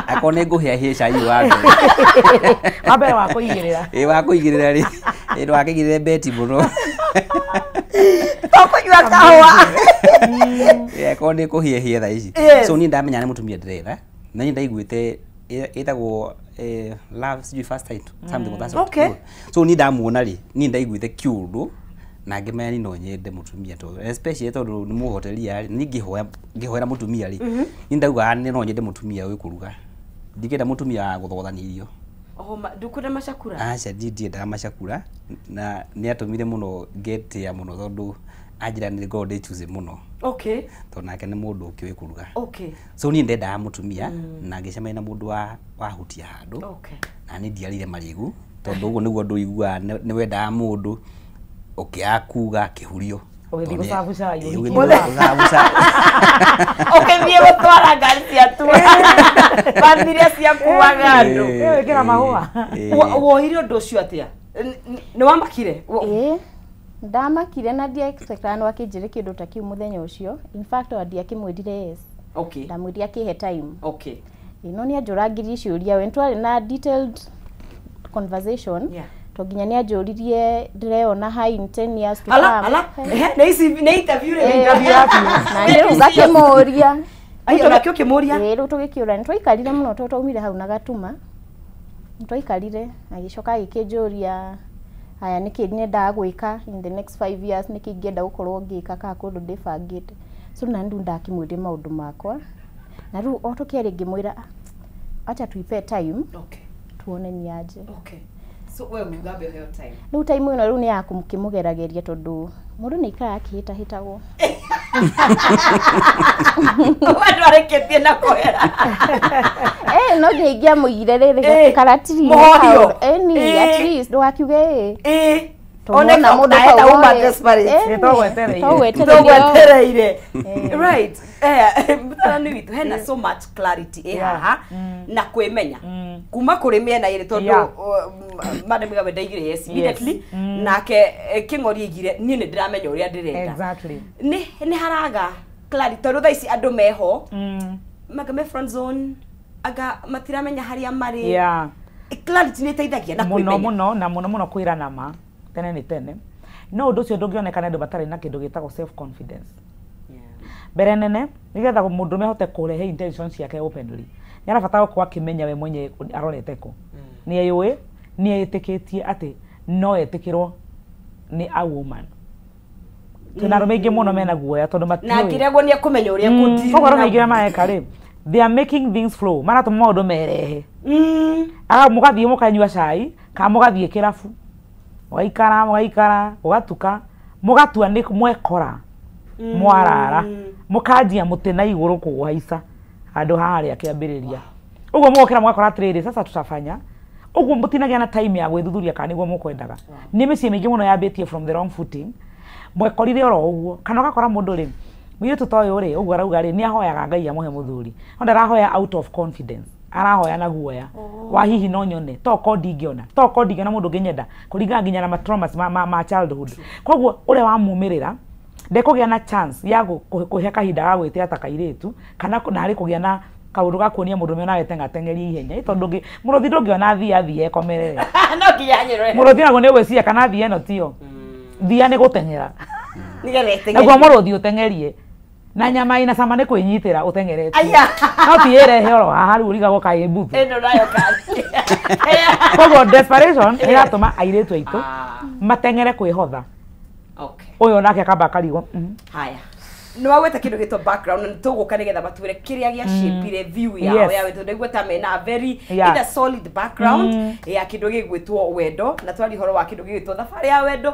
akorwo nĩ ngũhĩahĩe cai wa mbere. Wa mbere wa kũigĩrĩra. Ĩ, wa kũigĩrĩra rĩ, ĩ, ndũgakĩigĩrĩre beti mũno. Tũkũnyua kahũa. Akorwo nĩ kũhĩahĩa thaa ici. Yes. So niĩ ndamenya nĩ mũtumia ndĩretha, na niĩ ndaiguĩte ĩtagwo love sijui first sight, something of that sort. Okay. So niĩ ndamuona rĩ, niĩ ndaiguĩte kĩũndũ na ngĩmenya niĩ no nyende mũtumia, tondũ especially tondũ nĩ mũhoteria rĩ, niĩ ngĩhoera mũtumia rĩ, niĩ ndaugaga nĩ no nyende mũtumia ũyũ kũruga, ndingĩenda mũtumia wa gũthogothania irio. Oh, ndũkwenda macakura? Aca, niĩ ndiendaga macakura, na nĩ atũmire mũno ngetĩa mũno tondũ anjĩra nĩ ngorwo ndĩ choosy mũno. Okay. Tondũ nake nĩ mũndũ ũkĩũĩ kũruga. Okay. So niĩ ndendaga mũtumia na ngĩcemania na mũndũ wahutia handũ. Okay. Na niĩ ndiarire marĩgu tondũ ũguo nĩguo andũ iguaga nĩ wendaga mũndũ ũkĩaga kuga kĩhurio. Ũgĩthiĩ gũcabu cai, Ĩ, ũhiki ũgĩthiĩ waku. gũcabu cai. Ũgĩthiĩ gũtwara ngari cia tua. Bathi iria ciakuaga andũ. Ĩ, wĩkĩra mahũa. Woire ũndũ ũcio atĩa? Nĩ wamakire? Ĩĩ, ndamakire na ndia expectaga no akĩnjĩre kĩndũ ta kĩu mũthenya ũcio. In fact, ona ndiakĩmwĩrire yes. Okay. Ndamwĩrire akĩhe time. Okay. Ĩ, no nĩ anjũrangirie ciũria, we nĩtwarĩ na detailed conversation. Yeah. To nginya nĩ anjũririe ndĩreyona ha in 10 years to Ala, come. ala. Ehe, nĩ ici nĩ interview rĩ. Interview yaku. Na nĩ rĩu ngakĩmũria. Ai, onake ũkĩmũria? Ĩ, rĩu tũgĩkĩũra, nĩ twaikarire mũno tondũ twaumire hau na gatuma. Nĩ twaikarire, agĩcoka agĩkĩnjũria aya nĩkĩ nyendaga gwĩka in the next 5 years, nĩkĩ ingĩenda gũkorwo ngĩka kana kũndũ ndĩbangĩte. So na rĩu ndakĩmwĩrire maũndũ makwa. Na rĩu o tũkĩaria ngĩmwĩra, acha tuipe time. Okay. Tuone ni aje. Okay. So we ukiuga mbe ũheo time. Rĩu time ĩno rĩu nĩ ya kũmũgerageria tondũ mũndũ nĩ aikaraga akĩhĩtahĩtagwo. Andũ arĩkĩtie na kũhera. No nginya ingĩamũigire rĩrĩ karatiri. Mũhorio. Ĩni, at least ndũgakiuge ĩ. One Tondũ wona mũndũ na kau uma oĩ. desperate. Togwetereire. Togwetereire. Right. Mũtarani witũ hena so much clarity ĩ haha na kwĩmenya kuma kũrĩ mĩena ĩrĩ tondũ Madam Gawe ndaigire yes immediately nake Kĩng'ori aigire niĩ nĩ ndĩramenya ũrĩa ndĩrenda. Exactly. Nĩ haraga clarity tondũ thaa ici andũ meho manga me front zone anga matiramenya harĩa marĩ. Yeah. Clarity nĩ ĩteithagia na Mũno kwĩmenya. mũno na mũno mũno kwĩrana ma tene nĩ tene. No ũndũ ũcio ndũngĩoneka nĩ andũ matarĩ na kĩndũ gĩtagwo self confidence. Mbere nene nĩgetha mũndũrũme ahote kũrehe intentions ciake openly, nĩ arabatara gũkorwo akĩmenya we mwenyewe arorete kũ, nĩ eyũĩ, nĩ etĩkĩtie atĩ no etĩkĩrwo nĩ a woman. Twĩna arũme aingĩ mũno mena guoya tondũ matiũĩ. Na akĩregwo nĩ ekũmenya ũrĩa kũdeal. Koguo arũme aingĩ mareka rĩ, they are making things flow, maratũma maũndũ merehe. Mũgathiĩ mũkanyua cai kana mũgathiĩ kĩrabu, mũgaikara mũgaikara gũgatuka, mũgatua nĩ mwekora mwarara, mũkanjia mũtĩ na igũrũ kũũhaica handũ harĩa kĩambĩrĩria. Ũguo mũgokĩra mũgakora atĩrĩrĩ, sasa tutafanya ũguo. Mũtinagĩa na time ya gwĩthuthuria kana nĩguo mũkwendaga. Nĩ mĩciĩ mĩingĩ mũno yambĩtie from the wrong footing, mwekorire oro ũguo. Kana ũgakora mũndũ rĩ, mũirĩtu ta ũyũ rĩ, ũguo arauga rĩ, nĩ ahoyaga Ngai amũhe mũthuri, no ndarahoya out of confidence, arahoya na guoya wa hihi no nyone, toko ndingĩona, toko ndingĩona mũndũ ũngĩnyenda, kũringana nginya na ma traumas ma childhood. Koguo ũrĩa wamumĩrĩra ndekũgĩa na chance ya kũhe kahinda ga gwĩtĩa ta kairĩtu, kana narĩ kũgĩa na kaũndũ ga kuonia mũndũrũme onawe teng'ateng'erie ihenya, tondũ mũrũthi ndũngĩona thia thiĩ ekomerere. No nginya anyũrũre. Mũrũthi naguo nĩ ũgwĩciria kana thia ĩno tiyo thia nĩ gũteng'era, nĩgetha ĩteng'erie. Naguo mũrũthi ũteng'erie na nyama ina cama nĩ kwĩnyitĩra ũteng'eretie, no ti ĩrehe oro haha rĩu ũrigagwo kaĩ mbuthu ĩno nayo kaĩ. Koguo desperation ĩratũma airĩtu aitũ mateng'ere kwĩhotha. Ũyũ nake akamba akarigwo. Haya, nĩ wagweta kĩndũ gĩtwo background, na nĩtũgũka nĩgetha matwĩre kĩrĩa gĩa-shape-ire view yao ya wendo. Ndaigua ta mena a very either solid background ya kĩndũ gĩgwĩtwo wendo, na twari ũhoro wa kĩndũ gĩgwĩtwo thabarĩ ya wendo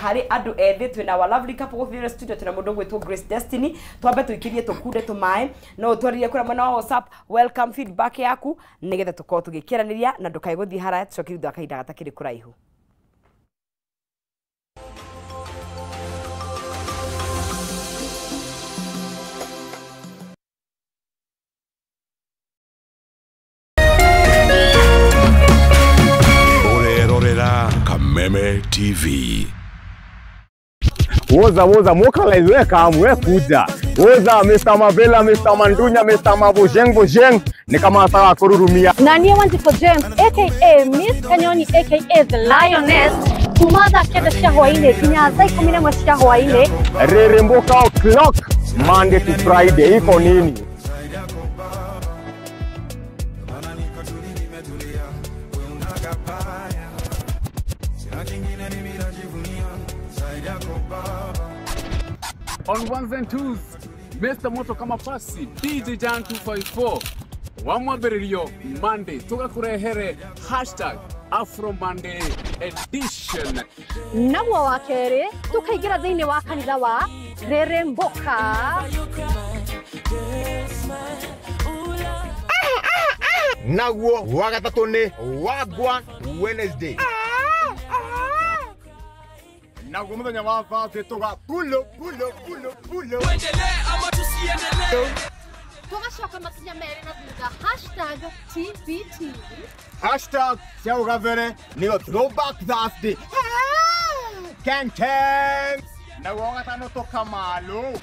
harĩ andũ ethĩ. Twĩna our lovely couple gũkũ studio, twĩna mũndũ ũgwĩtwo Grace Destiny. Twambe tũikĩrie tũkunde tũmaĩ, no ũtwarĩrie kũrĩa mwena wa WhatsApp, welcome feedback yaku nĩgetha tũkorwo tũgĩkĩranĩria, na ndũkae gũthiĩ haraya, tũcoke thutha wa kahinda gatakĩrĩ kũraihu. Kameme TV. Woza woza mokala weka amwe kuja. Woza Mr. Mavela, Mr. Mandunya, Mr. Mabojeng Bojeng ni kama nataka kururumia. Na niye Wanjiku James aka Miss Kanyoni aka The Lioness, kuma thaa 9 cia hwainĩ nginya thaa 11 cia hwainĩ. Reremboka o'clock Monday to Friday iko nini? On ones and twos, Mr. Moto kama pasi, DJ Jan 254, wamwambĩrĩrio Monday, tũgakũrehere hashtag Afro Monday edition. Naguo wa kerĩ, tũkaingĩra thĩinĩ wa kanitha wa Reremboka. Naguo wa gatatũ nĩ Wagwan Wednesday. Naguo mũthenya wa Thursday tũga pulo pulo pulo pulo. Tuendelee ama tusiendelee? Tũgacoka makinya merĩ na thutha hashtag TBT. Hashtag cia ũgabere nĩyo Throwback Thursday. Ken Ken. Naguo wa gatano tũkamalo.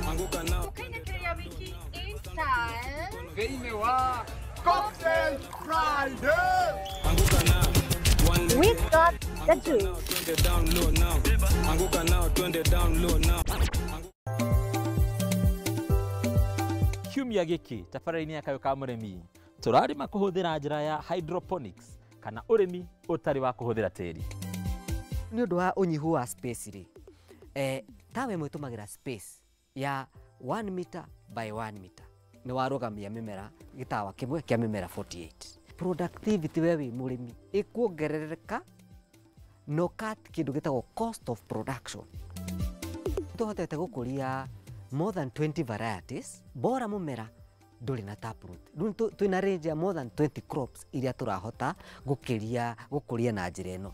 Tũkainĩkĩria wiki in style thĩinĩ wa Cocktail Friday. We got the juice. Kiumia gĩkĩ tabarĩra-inĩ ya Kayũ ka Mũrĩmi tũrarĩma kũhũthĩra njĩra ya hydroponics kana ũrĩmi ũtarĩ wa kũhũthĩra tĩri. Nĩ ũndũ wa ũnyihu wa space rĩ, tawa ĩmwe ĩtũmagĩra space ya 1 meter by 1 meter, nĩ warũgamia mĩmera gĩtawa kĩmwe kĩa mĩmera 48. Productivity we wĩ mũrĩmi ĩkuongerereka no cut kĩndũ gĩtagwo cost of production. Tũhotete gũkũria more than 20 varieties, bora mũmera ndũrĩ na taproot. Rĩu twĩna range ya more than 20 crops iria tũrahota gũkũria na njĩra ĩno.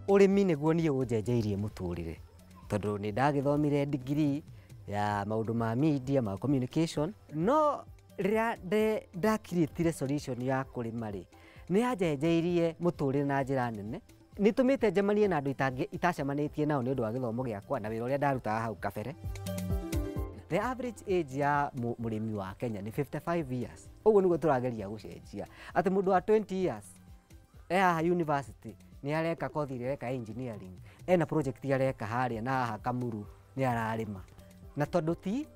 Ũrĩmi nĩguo niĩ ũnjenjeirie mũtũrĩre, tondũ nĩ ndagĩthomire degree ya maũndũ ma media, ma communication, no rĩrĩa ndakirĩtire solution ya kũrĩma rĩ, nĩ yanjenjeirie mũtũrĩre na njĩra nene. Nĩ tũmĩte njemanie na andũ itacemanĩtie nao nĩ ũndũ wa gĩthomo gĩakwa na wĩra ũrĩa ndarutaga hau kabere. The average age ya mũrĩmi wa Kenya nĩ 55 years. Ũguo nĩguo tũrageria gũcenjia atĩ mũndũ wa 20 years e haha university Nĩ areka kothi ĩrĩa areka engineering. Ena project areka harĩa na haha Kamuru nĩ ararĩma. Na tondũ ti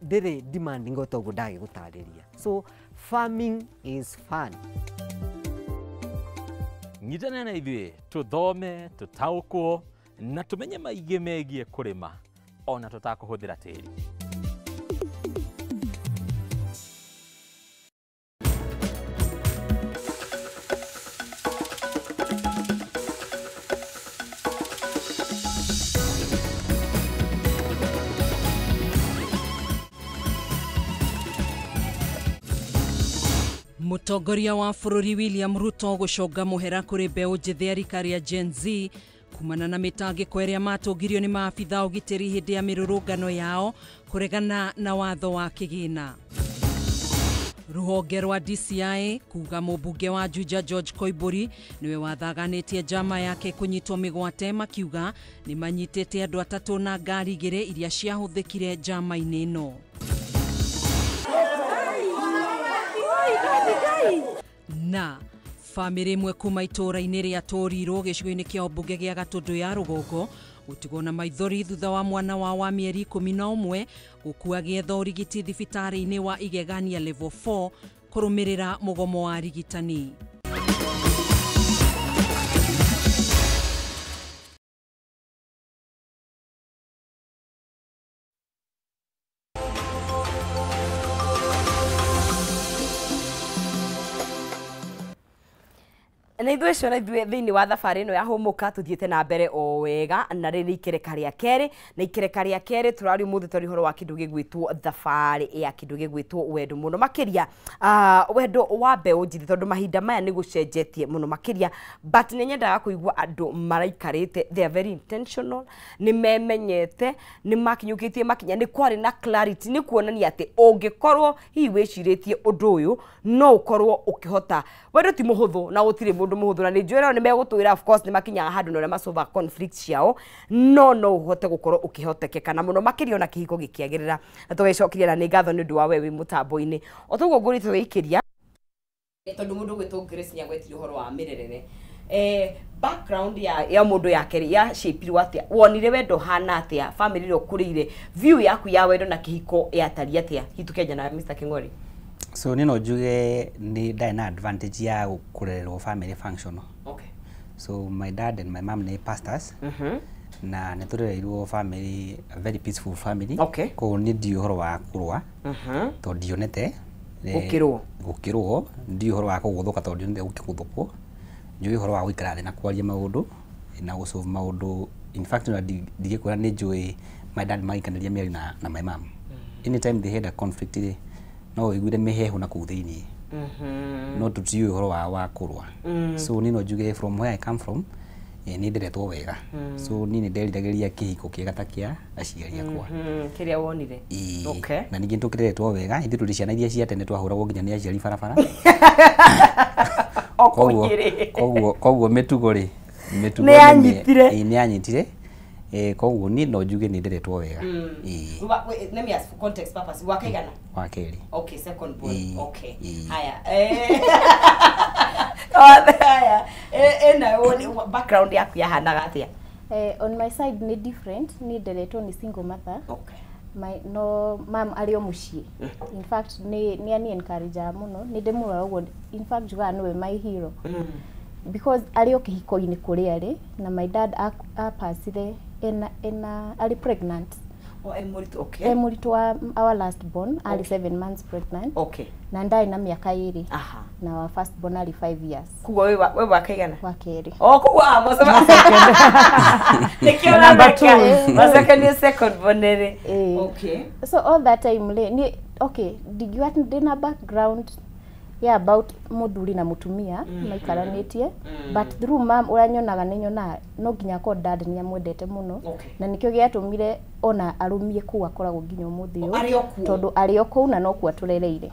ndĩrĩ demanding o toguo ndagĩgũtarĩria. So farming is fun. Nyitanĩra na ithuĩ tũthome, tũtaũkwo na tũmenye maingĩ megiĩ kũrĩma ona tũtakũhũthĩra tĩri. Mũtongoria wa bũrũri William Ruto gũconga mũhera kũrĩ mbeũ njĩthĩ a rika rĩa Gen Z kumana na mĩtangĩko ĩrĩa matũngirio nĩ maabitha ũgitĩri hĩndĩ ya mĩrũrũngano yao kũregana na watho wa kĩgĩna. Rũhonge rwa DCI kuga mũmbunge wa Juja George Koimburi nĩwe wathaganĩtie njama yake kũnyitwo mĩgwate, makiuga nĩ manyitĩte andũ atatũ na ngari igĩrĩ iria ciahũthĩkire njama-inĩ ĩno. Na famĩlĩ ĩmwe kuma itũũra-inĩ rĩa Tũrirũ gĩcigo-inĩ kĩa ũmbunge gĩa Gatũndũ ya Rũgongo gũtigwo na maithori thutha wa mwana wao wa mĩeri 11 gũkua agĩetha ũrigiti thibitarĩ-inĩ wa Igegania level 4 kũrũmĩrĩra mũgomo wa arigitani. Na ithuĩ ciana ithuĩ thĩinĩ wa thabarĩ ĩno ya hũmũka tũthiĩte na mbere o wega, na rĩrĩ ikereka rĩa kerĩ, na ikereka rĩa kerĩ tũraria ũmũthĩ twaria ũhoro wa kĩndũ gĩgwĩtwo thabarĩ ya kĩndũ gĩgwĩtwo wendo mũno makĩria, wendo wa mbeũ njĩthĩ, tondũ mahinda maya nĩ gũcenjetie mũno makĩria, but nĩ nyendaga kũigua andũ maraikarĩte, they are very intentional, nĩ memenyete, nĩ makinyũkĩtie makinya, nĩ kwarĩ na clarity, nĩ kuonania atĩ ũngĩkorwo hihi wĩcirĩtie ũndũ ũyũ no ũkorwo ũkĩhota. Wendo ti mũhũthũ na gũtirĩ mũndũ mũhũthũ, na nĩ njũĩ nao nĩ megũtwĩra, of course nĩ makinyaga handũ na ũrĩa masolve conflict ciao, no no ũhote gũkorwo ũkĩhotekeka na mũno makĩria ona kĩhiko gĩkĩagĩrĩra. Na tũgĩcokeria na nĩ ngatho nĩ ũndũ wa we wĩ mũtambo-inĩ. O toguo ngũrĩte wĩikĩria tondũ mũndũ ũgwĩtwo Grace nĩagwetire ũhoro wa mĩrerere, background ya mũndũ yake ya shape atĩa, wonire wendo hana atĩa, family ĩrĩa ũkũrĩire, view yaku ya wendo na kĩhiko yatariĩ atĩa? Hihi na Mr. King'ori. So nĩ no njuge nĩ ndarĩ na advantage ya kũrererwo family functional. Okay. So my dad and my mom nĩ pastors. Na nĩ tũrereirwo family, a very peaceful family. Okay. Koguo nĩ ndiũĩ ũhoro wa kũrũa tondũ ndionete gũkĩrũo, gũkĩrũo, ndiũĩ ũhoro wa kũgũthũka tondũ ndionete gũkĩgũthũkwo, njũĩ ũhoro wa gũikara thĩ na kwaria maũndũ na gũsolve maũndũ. In fact ona ndingĩkwĩra nĩ njũĩ my dad magĩikanĩria mĩario na my mom. Anytime they had a conflict rĩ, no ũiguire mĩhehu na kũu thĩiniĩ, no tũtiũĩ ũhoro wa kũrũa. So niĩ no njuge from where I come from, nĩ nderetwo wega. So niĩ nĩ nderiragĩria kĩhiko kĩega ta kĩa aciari akwa kĩrĩa wonire. Okay. Na ningĩ nĩtũkĩreretwo wega, ithuĩ tũrĩ ciana iria cia tene twahũragwo nginya nĩ aciari barabara. Koguo mĩtugo rĩ, mĩtugo nĩ yanyitire. Koguo niĩ no njuge nĩ nderetwo wega. Let me ask for context purpose, wa kaigana? Wa kerĩ. Okay, second born. Okay. Haya. Haya. Na background yaku yahanaga atĩa? On my side nĩ different, nĩ nderetwo nĩ single mother. Okay. My no mam arĩ o mũciĩ. In fact nĩ ani encourage mũno, nĩ ndĩmũrora ũguo, in fact njugaga nĩwe my hero. Because arĩ o kĩhiko-inĩ kũrĩa arĩ, na my dad apacire ena arĩ pregnant. Oh, e mũritũ, okay. E mũritũ wa our last born, arĩ 7 months pregnant. Okay. Na ndarĩ na mĩaka 2. Aha. Na wa first born arĩ 5 years. Koguo we wa kaigana? Wa kerĩ. Oh, koguo nĩkĩo number 2. Wa second year, second born rĩ. Okay. So all that time rĩ, ni okay, ndingiuga atĩ ndĩna background ya about mũthuri na mũtumia maikaranĩtie, but through mam ũrĩa nyonaga nĩ nyonaga no nginya akorwo dad nĩ amwendete mũno. Na nĩkĩo gĩatũmire ona arũmie kũu akoragwo nginya ũmũthĩ ũyũ, tondũ arĩ o kũu na no kuo atũrereire,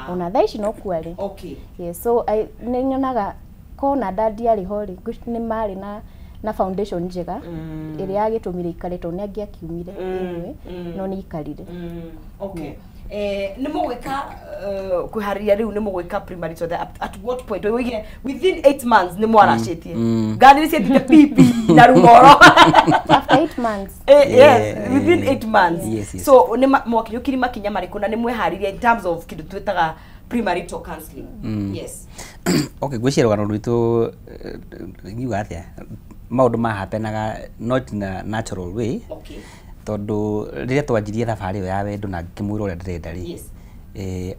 ona thaa ici no kuo arĩ. Yes, so nĩ nyonaga kona dad arĩ ho rĩ, nĩ marĩ na foundation njega ĩrĩa yagĩtũmire ikare, tondũ nĩ angĩakiumire anyway, no nĩ ikarire. Okay. Nĩ mũgwĩka kwĩharĩria rĩu, nĩ mũgwĩka premarital at what point? Oigire within 8 months nĩ mwaracĩtie. Ngari nĩ ciethire pipi na rung'oro. After 8 months. Yes, within 8 months. Yes. So nĩ mwakinyũkirie makinya marĩkũ na nĩ mweharĩria in terms of kĩndũ twĩtaga premarital counseling? Yes. Okay, ngwĩciria rũgano rwitũ, ngiuga atĩa, maũndũ mahapenaga not in a natural way. Tondũ rĩrĩa twanjirie thabarĩ ĩyo ya wendo na ngĩmwĩra ũrĩa ndĩrenda rĩ,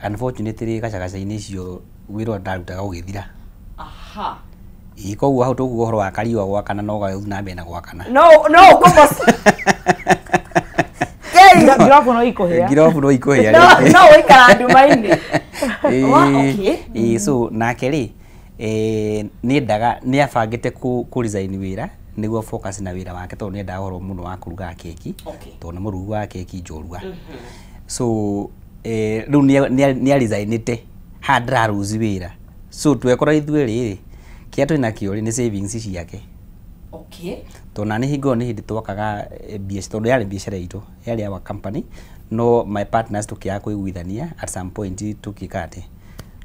unfortunately gacagaca-inĩ icio wĩra ũrĩa ndarutaga ũgĩthira. Ĩ koguo hau tũkuga ũhoro wa kariũa gwakana no gagĩthiĩ na mbere na gwakana. No kũmos. Ngirobu no ikũhĩa. Ngirobu no ikũhĩa. No. Rĩngĩ. No ũikara nduma-inĩ. Wa, okay. Ĩĩ, so nake rĩ, nĩ nĩ abangĩte kũ resign wĩra nĩguo focus na wĩra wake, tondũ nĩ endaga ũhoro mũno wa kũruga keki, tondũ nĩ mũrugi wa keki njorua. So rĩu nĩ aresignĩte haha ndĩraruzi wĩra, so twekora ithuĩ rĩrĩ kĩrĩa twĩ nakĩo rĩ nĩ savings ciake. Tondũ na nĩ hingo ĩyo nĩ hĩndĩ twakaga biacara, tondũ yarĩ biacara itũ, yarĩ our company, no my partners tũkĩaga kũiguithania at some point, tũkĩka atĩ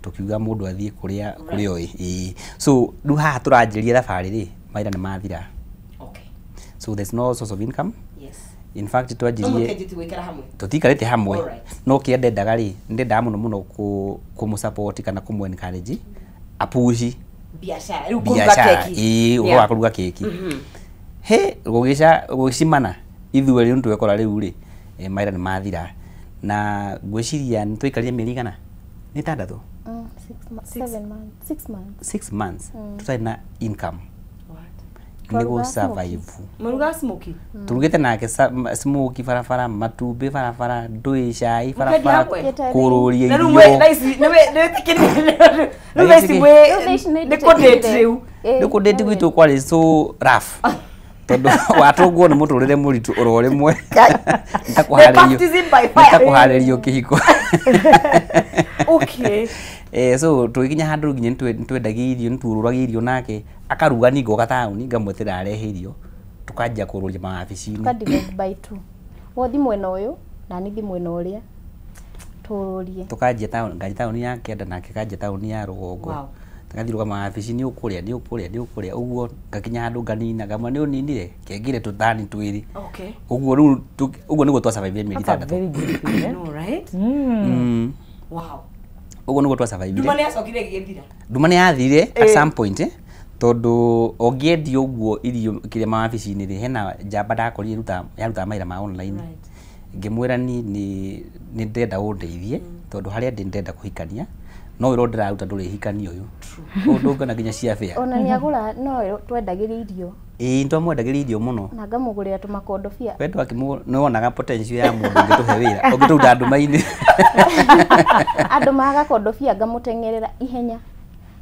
tũkiuga mũndũ athiĩ kũrĩa kũrĩa oĩ. Ĩĩ. So rĩu haha tũranjĩrĩria thabarĩ rĩ, mawĩra nĩ mathira. So there's no source of income. In fact No twanjirie mũkĩanjĩtie gũikara hamwe? Tũtiikarĩte hamwe. No kĩrĩa ndendaga rĩ, ndendaga mũno mũno kũmũ support kana kũmũ encourage apushi biacara rĩu, kũruga biacara. keki. Ĩĩ, ũhoro wa kũruga keki. He gũgĩca gũgĩcimana ithuĩ rĩu twekora rĩu rĩ, mawĩra nĩ mathira, na ngwĩciria nĩ twaikarire mĩeri igana nĩ 6. 6 , 7 months, 6 months. 6 months tũtarĩ na income nĩguo Twarugaga. Survive. Mũrugaga smoky? Turugĩte nake smoky barabara, matumbĩ barabara, ndũĩ, cai Mũkendia barabara, hamwe? kũrũria Na rĩu irio. thaa ici nĩwĩtĩkĩrire rĩu thaa ici Rĩu thaa ici nĩ nĩ kũdate ndĩtĩkĩrire. rĩu? Ĩĩ, Rĩu kũdate no gwitũ kwarĩ so rough, tondũ watũngwo nĩ mũtũrĩre mũritũ oro rĩmwe. Nĩ ta Baptism by nĩ ta fire. kũharĩrio kĩhiko. So tũgĩkinya handũ nginya nĩ twendagia irio, nĩ tuorũragia irio nake akaruga, ni ngoka taũni ngamweterera arehe irio, tũkanjia kũrũria mawabici-inĩ. Tuka divide by two, wothi mwena ũyũ na nithi mwena ũrĩa tũrũrie. Tũkanjia taũni, nganjia taũni ya kĩanda nake kanjia taũni ya rũgongo. Tũgathiĩ rũgama wabici, nĩ ũkũrĩa, nĩ ũkũrĩa, nĩ ũkũrĩa, ũguo ngakinya handũ nganina, ngamwĩra nĩ ũninire kengire tũthani twĩrĩ. Ũguo rĩu ũguo nĩguo twasurvive mĩeri That's a 6. very good thing, eh? No, right? Wow. Ũguo nĩguo twasurvivire. Nduma nĩ yacokire ĩgĩthira? Nduma nĩ yathirire at some point, tondũ ũngĩendia ũguo irio kĩrĩa mawabici-inĩ rĩ, hena njamba ndakorire yarutaga mawĩra ma online. Ngĩmwĩra ni nĩ ndĩrenda ũndeithie, tondũ harĩa ndĩ ndĩrenda kũhikania, no wĩra ũrĩa ndĩraruta ndũrĩhikania ũyũ ũndũ ndũngĩona nginya cia bĩa. Ona nĩ agũra, no twendagĩria irio. Ĩĩ, nĩtwamwendagĩria irio mũno. Na ngamũgũrĩra tũmakondobia. Wendo akĩmũ nĩ wonaga potential ya mũndũ ũngĩtũhe wĩra, ũngĩtũruta nduma-inĩ. Andũ magaga kondobia, ngamũteng'erera ihenya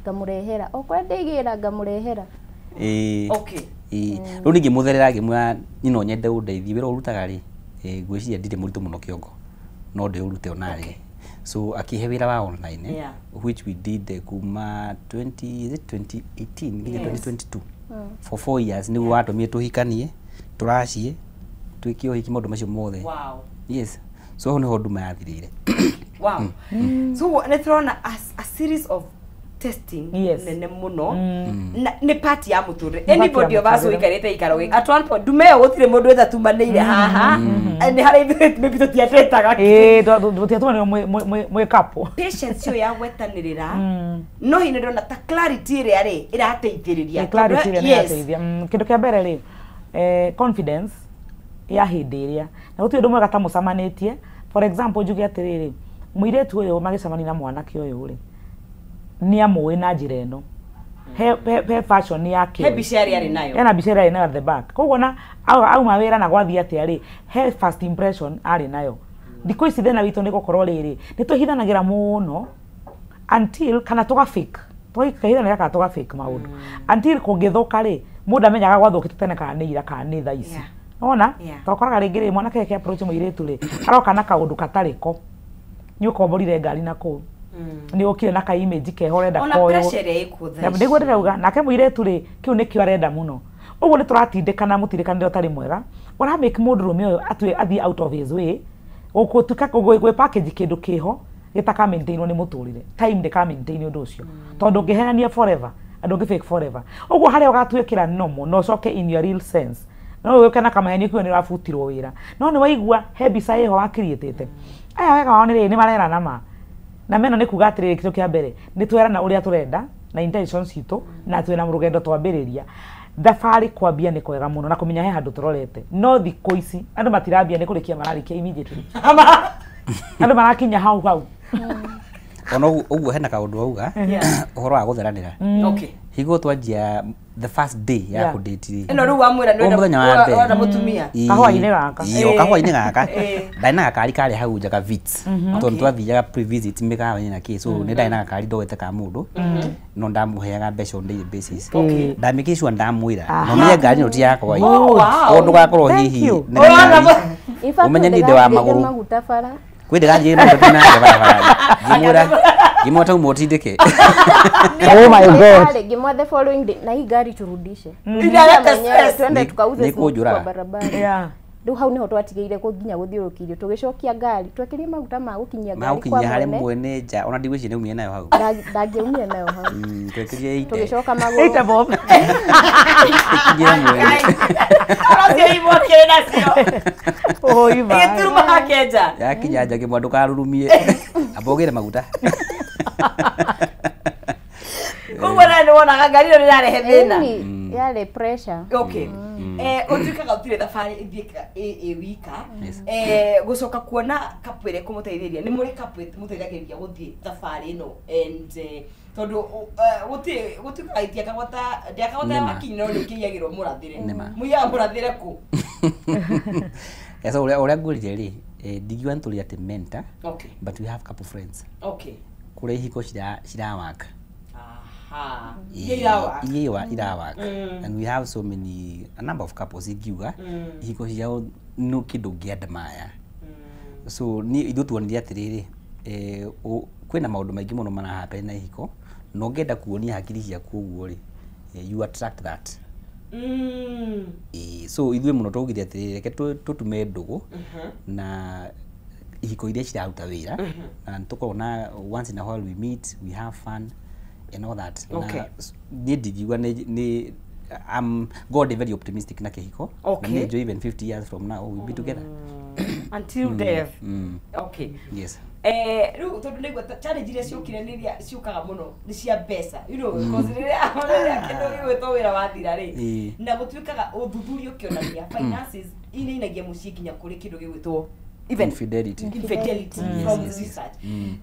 ngamũrehera o kũrĩa ndĩigĩra, ngamũrehera. Ĩĩ. Ĩĩ, rĩu ningĩ mũtherera ngĩmwĩra niĩ no nyende ũndeithie wĩra ũrutaga rĩ, ngwĩciria ndirĩ mũritũ mũno kĩongo, no ndĩũrute onarĩ. So akĩhe wĩra wa online, which we did kuma 20, is it 2018 nginya 2022, for 4 years. Nĩguo watũmire tũhikanie, tũracie, twĩke ũhiki, maũndũ macio mothe. Yes, so hau nĩho nduma yathirĩire. Wow. So nĩ tũrona a series of testing nene mũno, na nĩ part ya mũtũrĩre. Nĩ part ya Anybody of us mũtũrĩre. ũikarĩte ikaro gĩkĩ, at one point ndume ĩyo gũtirĩ mũndũ ĩtatumanĩire haha. Nĩ harĩa ithuĩ maybe tũtiatetaga. Ĩĩ, tũtiatũmanĩrwo mwĩ couple. Patience ĩyo ya gwetanĩrĩra, no hihi nĩ ndĩrona ta clarity ĩrĩa rĩ ĩrateithĩrĩria. Ĩ, clarity ĩrĩa nĩ ĩrateithia. Kĩndũ kĩa mbere rĩ, confidence ya hĩndĩ ĩrĩa na gũtirĩ ũndũ mwega ta mũcemanĩtie. For example, njuge atĩrĩrĩ, mũirĩtu ũyũ magĩcemania na mwanake ũyũ rĩ, nĩ amũĩ na njĩra ĩno he fashion yake. He mbica ĩrĩa arĩ nayo. Hena mbica ĩrĩa arĩ nayo at the back, koguo na auma wĩra na gwathiĩ atĩa rĩ, he first impression arĩ nayo. Thikũ ici thĩna witũ nĩ gũkorwo rĩrĩ, nĩ twĩhithanagĩra mũno until kana tũga fake, tũkahithanĩra kana tũga fake maũndũ until kũngĩthũka rĩ, mũndũ amenyaga gwathũkĩte tene kana nĩ ira kana nĩ thaa ici. Wona tokoraga rĩngĩ rĩ, mwanake ake approach mũirĩtu rĩ, aroka na kaũndũ gatarĩ ko, nĩ ũkomborire ngari na kũu, nĩ ũkire na ka image keho ũrenda Ona koywo. pressure ĩrĩa ĩkuo thaa Na ici. nĩguo ndĩrauga nake mũirĩtu rĩ, kĩu nĩkĩo arenda mũno. Ũguo nĩ tũratindĩkana mũtindĩkanĩre ũtarĩ mwega, ũramake mũndũrũme ũyũ atue athiĩ out of his way. Gũtuĩka gwĩ package kĩndũ kĩho gĩtaka maintainwo nĩ mũtũrĩre. Time ndĩka maintain ũndũ ũcio. Tondũ ũngĩhenania forever, andũ ũngĩ fake forever. Ũguo harĩa ũgatuĩkĩra normal na ũcoke in your real sense. No ũke na kamaheni kiugo nĩ ũrabutirwo wĩra. No nĩ waigua he mbica ĩho wakiriĩtĩte. Aya wega wao nĩ rĩrĩ nĩ marerana ma. Na meno nĩ kuga atĩrĩrĩ kĩndũ kĩa mbere nĩ twerana ũrĩa tũrenda na intentions citũ na twĩna rũgendo twambĩrĩria. Thabarĩ kwambia nĩ kwega mũno na kũmenya he handũ tũrorete. No thikũ ici andũ matirambia nĩ kũrĩkia mararĩkia immediately. Andũ marakinya hau hau. Ona ũguo hena kaũndũ wauga ũhoro wa gũtheranĩra. Okay. Hingo twanjia the first day ya kũdate rĩ. Ĩno rĩu wamwĩra nĩ mũthenya wa mbere. wenda mũtumia. Kahũa-inĩ gaka. Ĩĩ, kahũa-inĩ gaka. Ndarĩ na gakari karĩ hau nja ka Vitz. Tondũ twathiaga pre-visit mĩkawa-inĩ na kĩ, so nĩ ndarĩ na gakari ndoete ka mũndũ. No ndamũheaga mbeca on daily basis. Ndamĩkĩ sure ndamwĩra. No menye ngari ĩno ti yakwa ĩ. O ndũgakorwo hihi nĩ gakari. Ũmenye niĩ ndĩ wa magũrũ. Maguta bara. Kwĩ ndĩgathiĩ na mũtĩ nake barabara. Ngĩmwĩra ngĩmwĩra tauma ũtindĩke. Oh my God. Ngĩmwa the following day na hii gari turudishe. Inaleta stress. Twende tukauze Nĩ kũnjũraga. kwa barabara. Yeah. Rĩu hau nĩho twatigĩire kũ nginya gũthiũrũkĩirio tũgĩcokia ngari twekirie maguta ma gũkinyia ngari kwa Magũkinyia harĩ mwene. mwene nja ona ndigwĩciria nĩaumire nayo hau. Ndangĩumire nayo hau. Twekirie ite. Tũgĩcoka magũrũ. Ite bob. Ikinyĩre mwene. Ũcio imokĩrĩ nacio. Oi ba. Ĩgĩturuma hake nja. Yakinya nja ngĩmwĩra ndũkarurumie. Amba ũgĩre maguta. Koguo nawe nĩ wonaga ngari ĩno nĩ ĩrarehe thĩna. Ĩni, yarĩ pressure. Okay. Ũtuĩkaga ũtirĩ thabarĩ ĩthiĩkaga ĩ wika. Yes. Gũcoka kuona couple ĩrĩa ĩkũmũteithĩrĩria nĩ mũrĩ couple ĩmũteithagĩrĩria gũthiĩ thabarĩ ĩno and tondũ gũtirĩ gũtuĩkaga itiakagwo ta ndĩakagwo ta Nĩma. wakinya no nĩ ũkĩiyagĩrwo mũrathĩre. Nĩma. Mũiyaga mũrathĩre kũ? So ũrĩa ngwĩrire rĩ, ndingiuga nĩ tũrĩ atĩ mentor, Okay. but we have couple friends. Okay. Kũrĩa ihiko cirawaka. Aha. Iria irawaka. Iria irawaka. And we have so many, a number of couples ingiuga ihiko ciao no kĩndũ ũngĩ-admire. So niĩ ithuĩ tuonire atĩrĩrĩ, kwĩna maũndũ maingĩ mũno marahappen na ihiko, na ũngĩenda kuonia hakiri ciaku ũguo rĩ, you attract that. So ithuĩ mũno twaugire atĩrĩrĩ, reke tũtume ndũgũ na ihiko iria ciraruta wĩra na nĩtũkoragwo na once in a while we meet, we have fun and all that. Okay. Na niĩ ndingiuga nĩ I'm God very optimistic na kĩhiko. Okay. Na niĩ njũĩ even 50 years from now we'll be together. Until death. Okay. Yes. Rĩu tondũ nĩigua challenge iria ciũkire nĩ iria ciũkaga mũno nĩ cia mbeca you know because rĩrĩa kĩndũ gĩgwĩtwo wĩra wathira rĩ na gũtuĩkaga ũthuthuria ũkĩonania finances inainagia mũciĩ nginya kũrĩ kĩndũ gĩgwĩtwo even Infidelity. infidelity Yes, from yes, yes. research.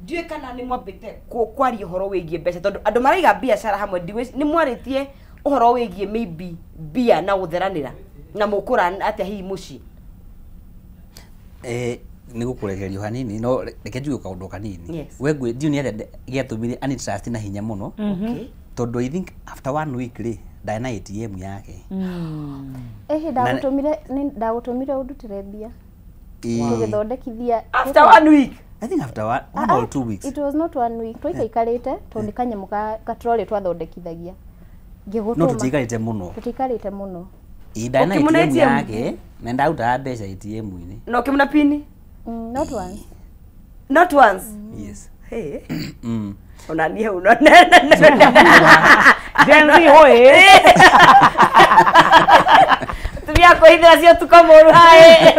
Ndiũĩ kana nĩ mwambĩte kwaria ũhoro wĩgiĩ mbeca tondũ andũ maraiga biacara hamwe ndigwĩci nĩ mwarĩtie ũhoro wĩgiĩ maybe mbia na gũtheranĩra na mũkũra atĩa hihi mũciĩ. Nĩ gũkũrekererio hanini no reke njuge kaũndũ kanini. Yes. We ndiũĩ nĩ atĩa gĩatũmire ani trust na hinya mũno. Okay. Tondũ I think after one week rĩ ndarĩ na ATM yake. Ĩhĩ ndagũtũmire nĩ ndagũtũmire ũndutĩre mbia. Tũgĩthondekithia. After one week. I think after one or 2 weeks. It was not one week. Twaikaikarĩte tondũ nĩ kanyamũ ka trolley twathondekithagia. Ngĩgũtũma. No tũtiikarĩte mũno. Tũtiikarĩte mũno. Ĩĩ ndarĩ na Ũkĩmũne ATM ATM? yake na ndarutaga mbeca ATM-inĩ. Na ũkĩmũna pini? Not once. Not once. Yes. Hey. Ona niĩ hau no Gen Z hoi. Tumia kwĩhithĩra cio tuko mũru haĩ.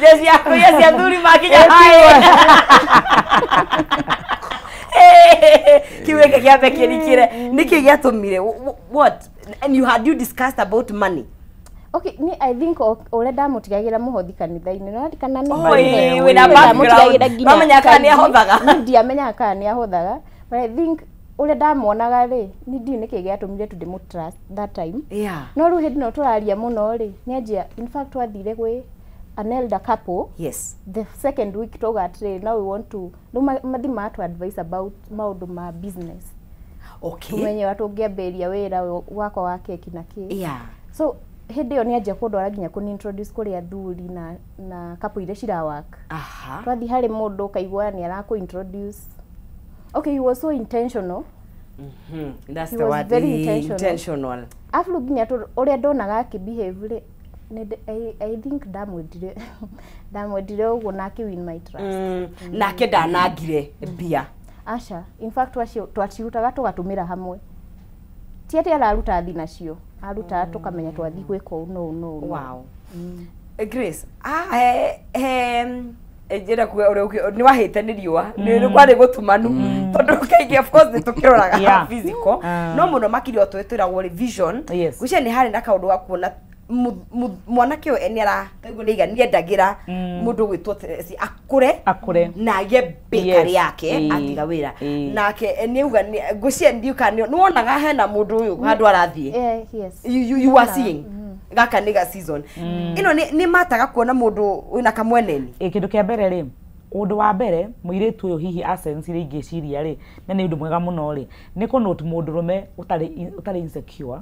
Jeci ya kũiya cia thuri makinya haĩ. Kiu gĩkĩ kĩambe kĩrikĩre. Nĩkĩ gĩatũmire? What? And you had you discussed about money? Okay, ni I think ũrĩa ndamũtigagĩra mũhothi kanitha-inĩ no kana nĩ Oh, ĩĩ, wĩna background. Wamenyaga kana nĩ ahothaga. Niĩ ndiamenyaga kana nĩ ahothaga but I think ũrĩa ndamuonaga rĩ ni ndiũĩ nĩkĩ gĩatũmire tu ndĩmũ trust that time. Yeah. No rĩu hĩndĩ ĩno tũraria mũno rĩ nĩanjia in fact twathire gwĩ an elder couple. Yes. The second week twauga atĩrĩrĩ now we want to rĩu mathi matu advice about maũndũ ma business. Okay. Tumenye wa tũngĩambĩrĩria wĩra wakwa wa keki na kĩ. Yeah. So hĩndĩ ĩyo nĩanjia kũndwara nginya kũni introduce kũrĩ athuri na couple iria cirawaka. Aha. Twathiĩ harĩ mũndũ ũkaigua nĩ arakũ introduce. Okay, he was so intentional. That's He the was word. very intentional. Intentional. Arabu nginya ũrĩa ndonaga akĩbehave rĩ I think ndamwendire ũguo nake win my trust. Nake ndanangire mbia. Aca, in fact twacirutaga tũgatũmĩra hamwe. Ti atĩ araruta thi nacio, aruta tũkamenya twathiĩ gwĩka ũũ no no. Wow. Grace, njĩra kuga ũrĩa nĩ wahĩte nĩ riũa nĩ kwarĩ gũtumanu tondũ kaingĩ of course nĩ tũkĩroraga physical no mũno makĩria o twĩragwo rĩ vision gwĩciria nĩ harĩ na kaũndũ ga kuona mwanake ũyũ nĩ arataiguo nĩ nĩendagĩra mũndũ ũgwĩtwo Tracy akũre na agĩe bakery yake atiga wĩra nake nĩauga ngwĩciria ndiũka nĩ wonaga hena mũndũ ũyũ handũ arathiĩ. You are seeing gaka nĩ ga season ĩno nĩ mataga kuona mũndũ wĩna kamweneni. Kĩndũ kĩa mbere rĩ, ũndũ wa mbere mũirĩtu ũyũ hihi asense rĩ ingĩciria rĩ na nĩ ũndũ mwega mũno rĩ nĩ kũnote mũndũrũme ũtarĩ insecure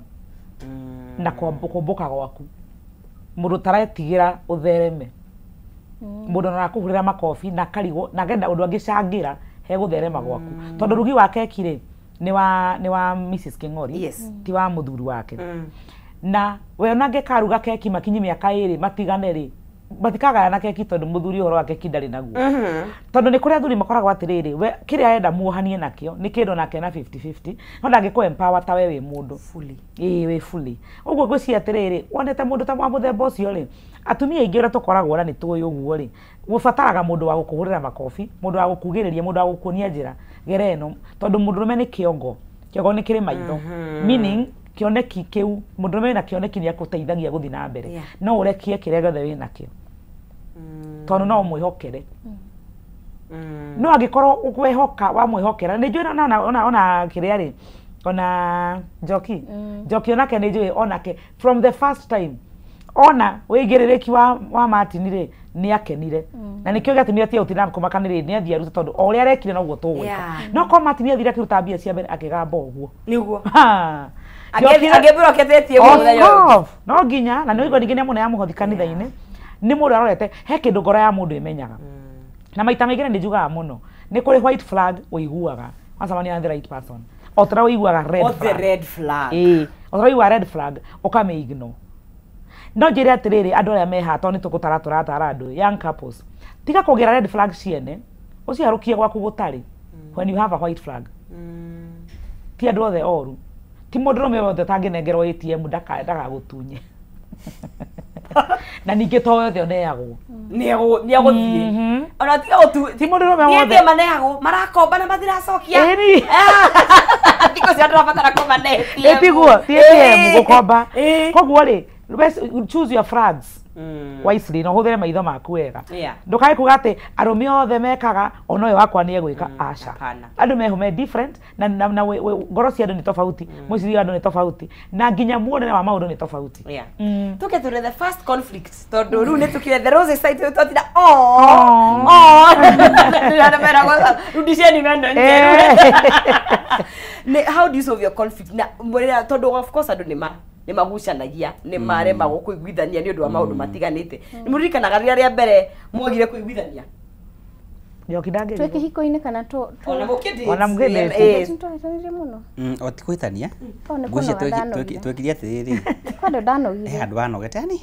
na kũmbũka gwaku mũndũ ũtaretigĩra ũthereme mũndũ arakũhũrĩra makobi na karigwo na ngenda ũndũ angĩcangĩra he gũtherema gwaku tondũ rugi wa keki rĩ nĩ wa Mrs King'ori ti wa mũthuri wake na we ona angĩkaruga keki makinyi mĩaka ĩrĩ matigane rĩ matikagayana keki tondũ mũthuri ũhoro wa keki ndarĩ naguo tondũ nĩ kũrĩ athuri makoragwo atĩrĩrĩ we kĩrĩa arenda muohanie nakĩo nĩ kĩndũ nake na 50-50 no ndangĩkũ empower ta we wĩ mũndũ fully ĩĩ wĩ fully ũguo ngwĩciria atĩrĩrĩ wonete mũndũ ta wa mũthemba ũcio rĩ atumia aingĩ ũrĩa tũkoragwo na nĩ tũĩ ũguo rĩ gũbataraga mũndũ wa gũkũhũrĩra makobi mũndũ wa gũkugĩrĩria mũndũ wa gũkuonia njĩra gera ĩno tondũ mũndũrũme nĩ kĩongo kĩongo nĩ kĩrĩ maitho meaning kĩoneki kĩu mũndũrũme wĩna kĩoneki nĩ akũteithagia gũthiĩ na mbere no ũrekie kĩrĩa gĩothe wĩnakĩo tondũ no ũmwĩhokere no angĩkorwo ũkwehoka wamwĩhokera nĩ njũĩ ona kĩrĩa rĩ ona Njoki Njoki onake nĩ njũĩ onake from the first time ona wĩigĩrĩrĩki wa Martin rĩ nĩ akenire na nĩkĩo gĩatũmire atige gũtinda kũmakana rĩ nĩ athiĩ arute tondũ o ũrĩa arekire noguo tũgwĩka no korwo Martin athire akĩruta mbia cia mbere akĩgamba ũguo nĩguo angĩbĩrwo akĩthĩtie mũthenya ũyũ no nginya na nĩ ũigua ningĩ nĩ amũneaga mũhothi kanitha-inĩ nĩ mũndũ arorete he kĩndũ ngoro ya mũndũ ĩmenyaga na maita maingĩ nĩ njugaga mũno nĩ kũrĩ white flag ũiguaga wacemania na the right person o ta ũrĩa ũiguaga red flag ĩĩ o ta ũrĩa ũiguaga red flag ũkamĩ ignore no njĩre atĩrĩrĩ andũ arĩa meha tondũ nĩ tũgũtara tũratara andũ young couples tiga kũgĩra red flag ciene ũciharũkie gwaku gũtarĩ when you have a white flag ti andũ othe oru ti mũndũrũme wothe ũtangĩnengerwo ATM ndakagũtunye na ningĩ to wothe ũneagwo nĩegũthiĩ ona tiga ti mũndũrũme wothe maneagwo marakomba na matiracokia thikũ cio andũ marabatara kũmane ATM tiguo ti ATM gũkomba koguo rĩ choose your flags wisely na ũhũthĩre maitho maku wega ndũkae kuga atĩ arũme othe mekaga ona ũyũ wakwa nĩ egwĩka aca andũ meho different na ngoro cia andũ nĩ tofauti mwĩcirĩrie wa andũ nĩ tofauti na nginya muonere wa maũndũ nĩ tofauti tũke tũrĩ the first conflict tondũ rĩu nĩ tũkire the roses side twatinda rudisheni meno njerũ. How do you solve your conflict na tondũ of course andũ nĩ magucanagia nĩ maremagwo kũiguithania nĩ ũndũ wa maũndũ matiganĩte nĩ mũririkanaga rĩrĩa rĩa mbere mwagire kũiguithania Njoki ndangĩrigwo twĩ kĩhiko-inĩ kana ona mũkĩndĩ ona mũkĩndĩ twahĩtanirie mũno o ti kũhĩtania ngwĩciria twekire atĩrĩrĩ kwandũ ndanogire he handũ wanogete hani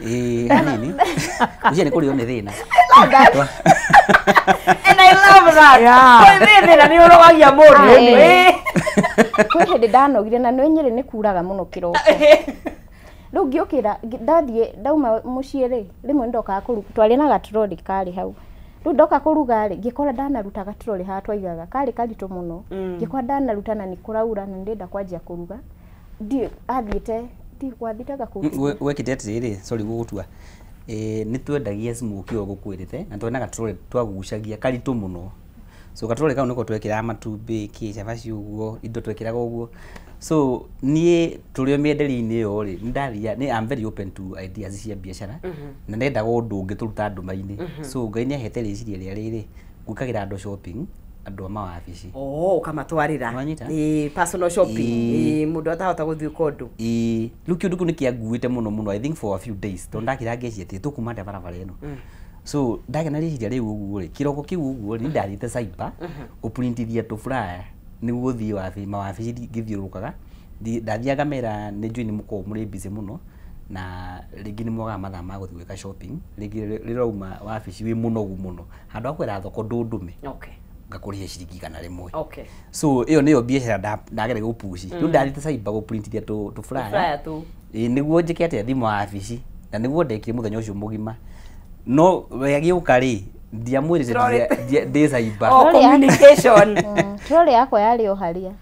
ĩĩ hanini ngwĩciria nĩ kũrĩo nĩ thĩna and I love that kwĩ thĩna nĩ ũrogagia mũndũ kwĩ hĩndĩ ndanogire na nĩ Nyĩrĩ nĩ kuraga mũno kĩroko rĩu ngĩũkĩra ndathiĩ ndauma mũciĩ rĩ rĩmwe nĩndokaga kũruga twarĩ na gatrori karĩ hau rĩu ndoka kũruga rĩ ngĩkora ndanaruta gatrori haha twaigaga karĩ karitũ mũno ngĩkora ndanaruta na nĩ kũraura na nĩndĩrenda kwanjia kũruga ndiũ athiĩte gwathiĩte gakũruga wekĩte atĩrĩrĩ sorry gũgũtua nĩ twendagia smokie o gũkwĩrĩte na twena gatrori twagucagia karitũ mũno so gatrori kau nĩko twekĩraga matumbĩ kĩ cabaci ũguo indo twekĩraga ũguo so niĩ tũrĩ o mĩenderie-inĩ ĩyo rĩ nĩndathia nĩ I'm very open to ideas cia biacara na ndendaga ũndũ ũngĩ tũruta nduma-inĩ so Ngai nĩahete rĩciria rĩa rĩrĩ gwĩkagĩra andũ shopping andũ a mawabici ũkamatwarĩra ĩĩ personal shopping ĩĩ mũndũ atahota gũthiĩ kũndũ ĩĩ rĩu kĩũndũ kĩu nĩkĩanguĩte mũno mũno I think for a few days tondũ ndakĩra ngeciria atĩ tũkuma atĩa barabara ĩno so ndagĩa na rĩciria rĩu ũguo rĩ kĩroko kĩu ũguo rĩ nĩndathiĩte cyber gũprintithia tũflyer nĩguo thiĩ mawabici ngĩthiũrũrũkaga ndathiaga ngamera nĩ njũĩ nĩ mũkoragwo mũrĩ busy mũno Na rĩngĩ nĩ mwagaga mathaa ma gũthiĩ gwĩka shopping, rĩngĩ rĩrauma wabici wĩ mũnogu mũno, handũ ha kwĩra thoko ndũndũme, ngakũrĩhe ciringi 100. So ĩyo nĩyo biacara ndageria gũpushi. Rĩu ndathiĩte cyber gũprintithia tũ flyer. Flyer tũ. Ĩĩ, nĩguo njĩke atĩa thimũ wabici, na nĩguo ndekire mũthenya ũcio mũgima. No we agĩũka rĩ, ndiamwĩrĩte ndĩ cyber. Oh, communication. Trolley yakwa yarĩ o harĩa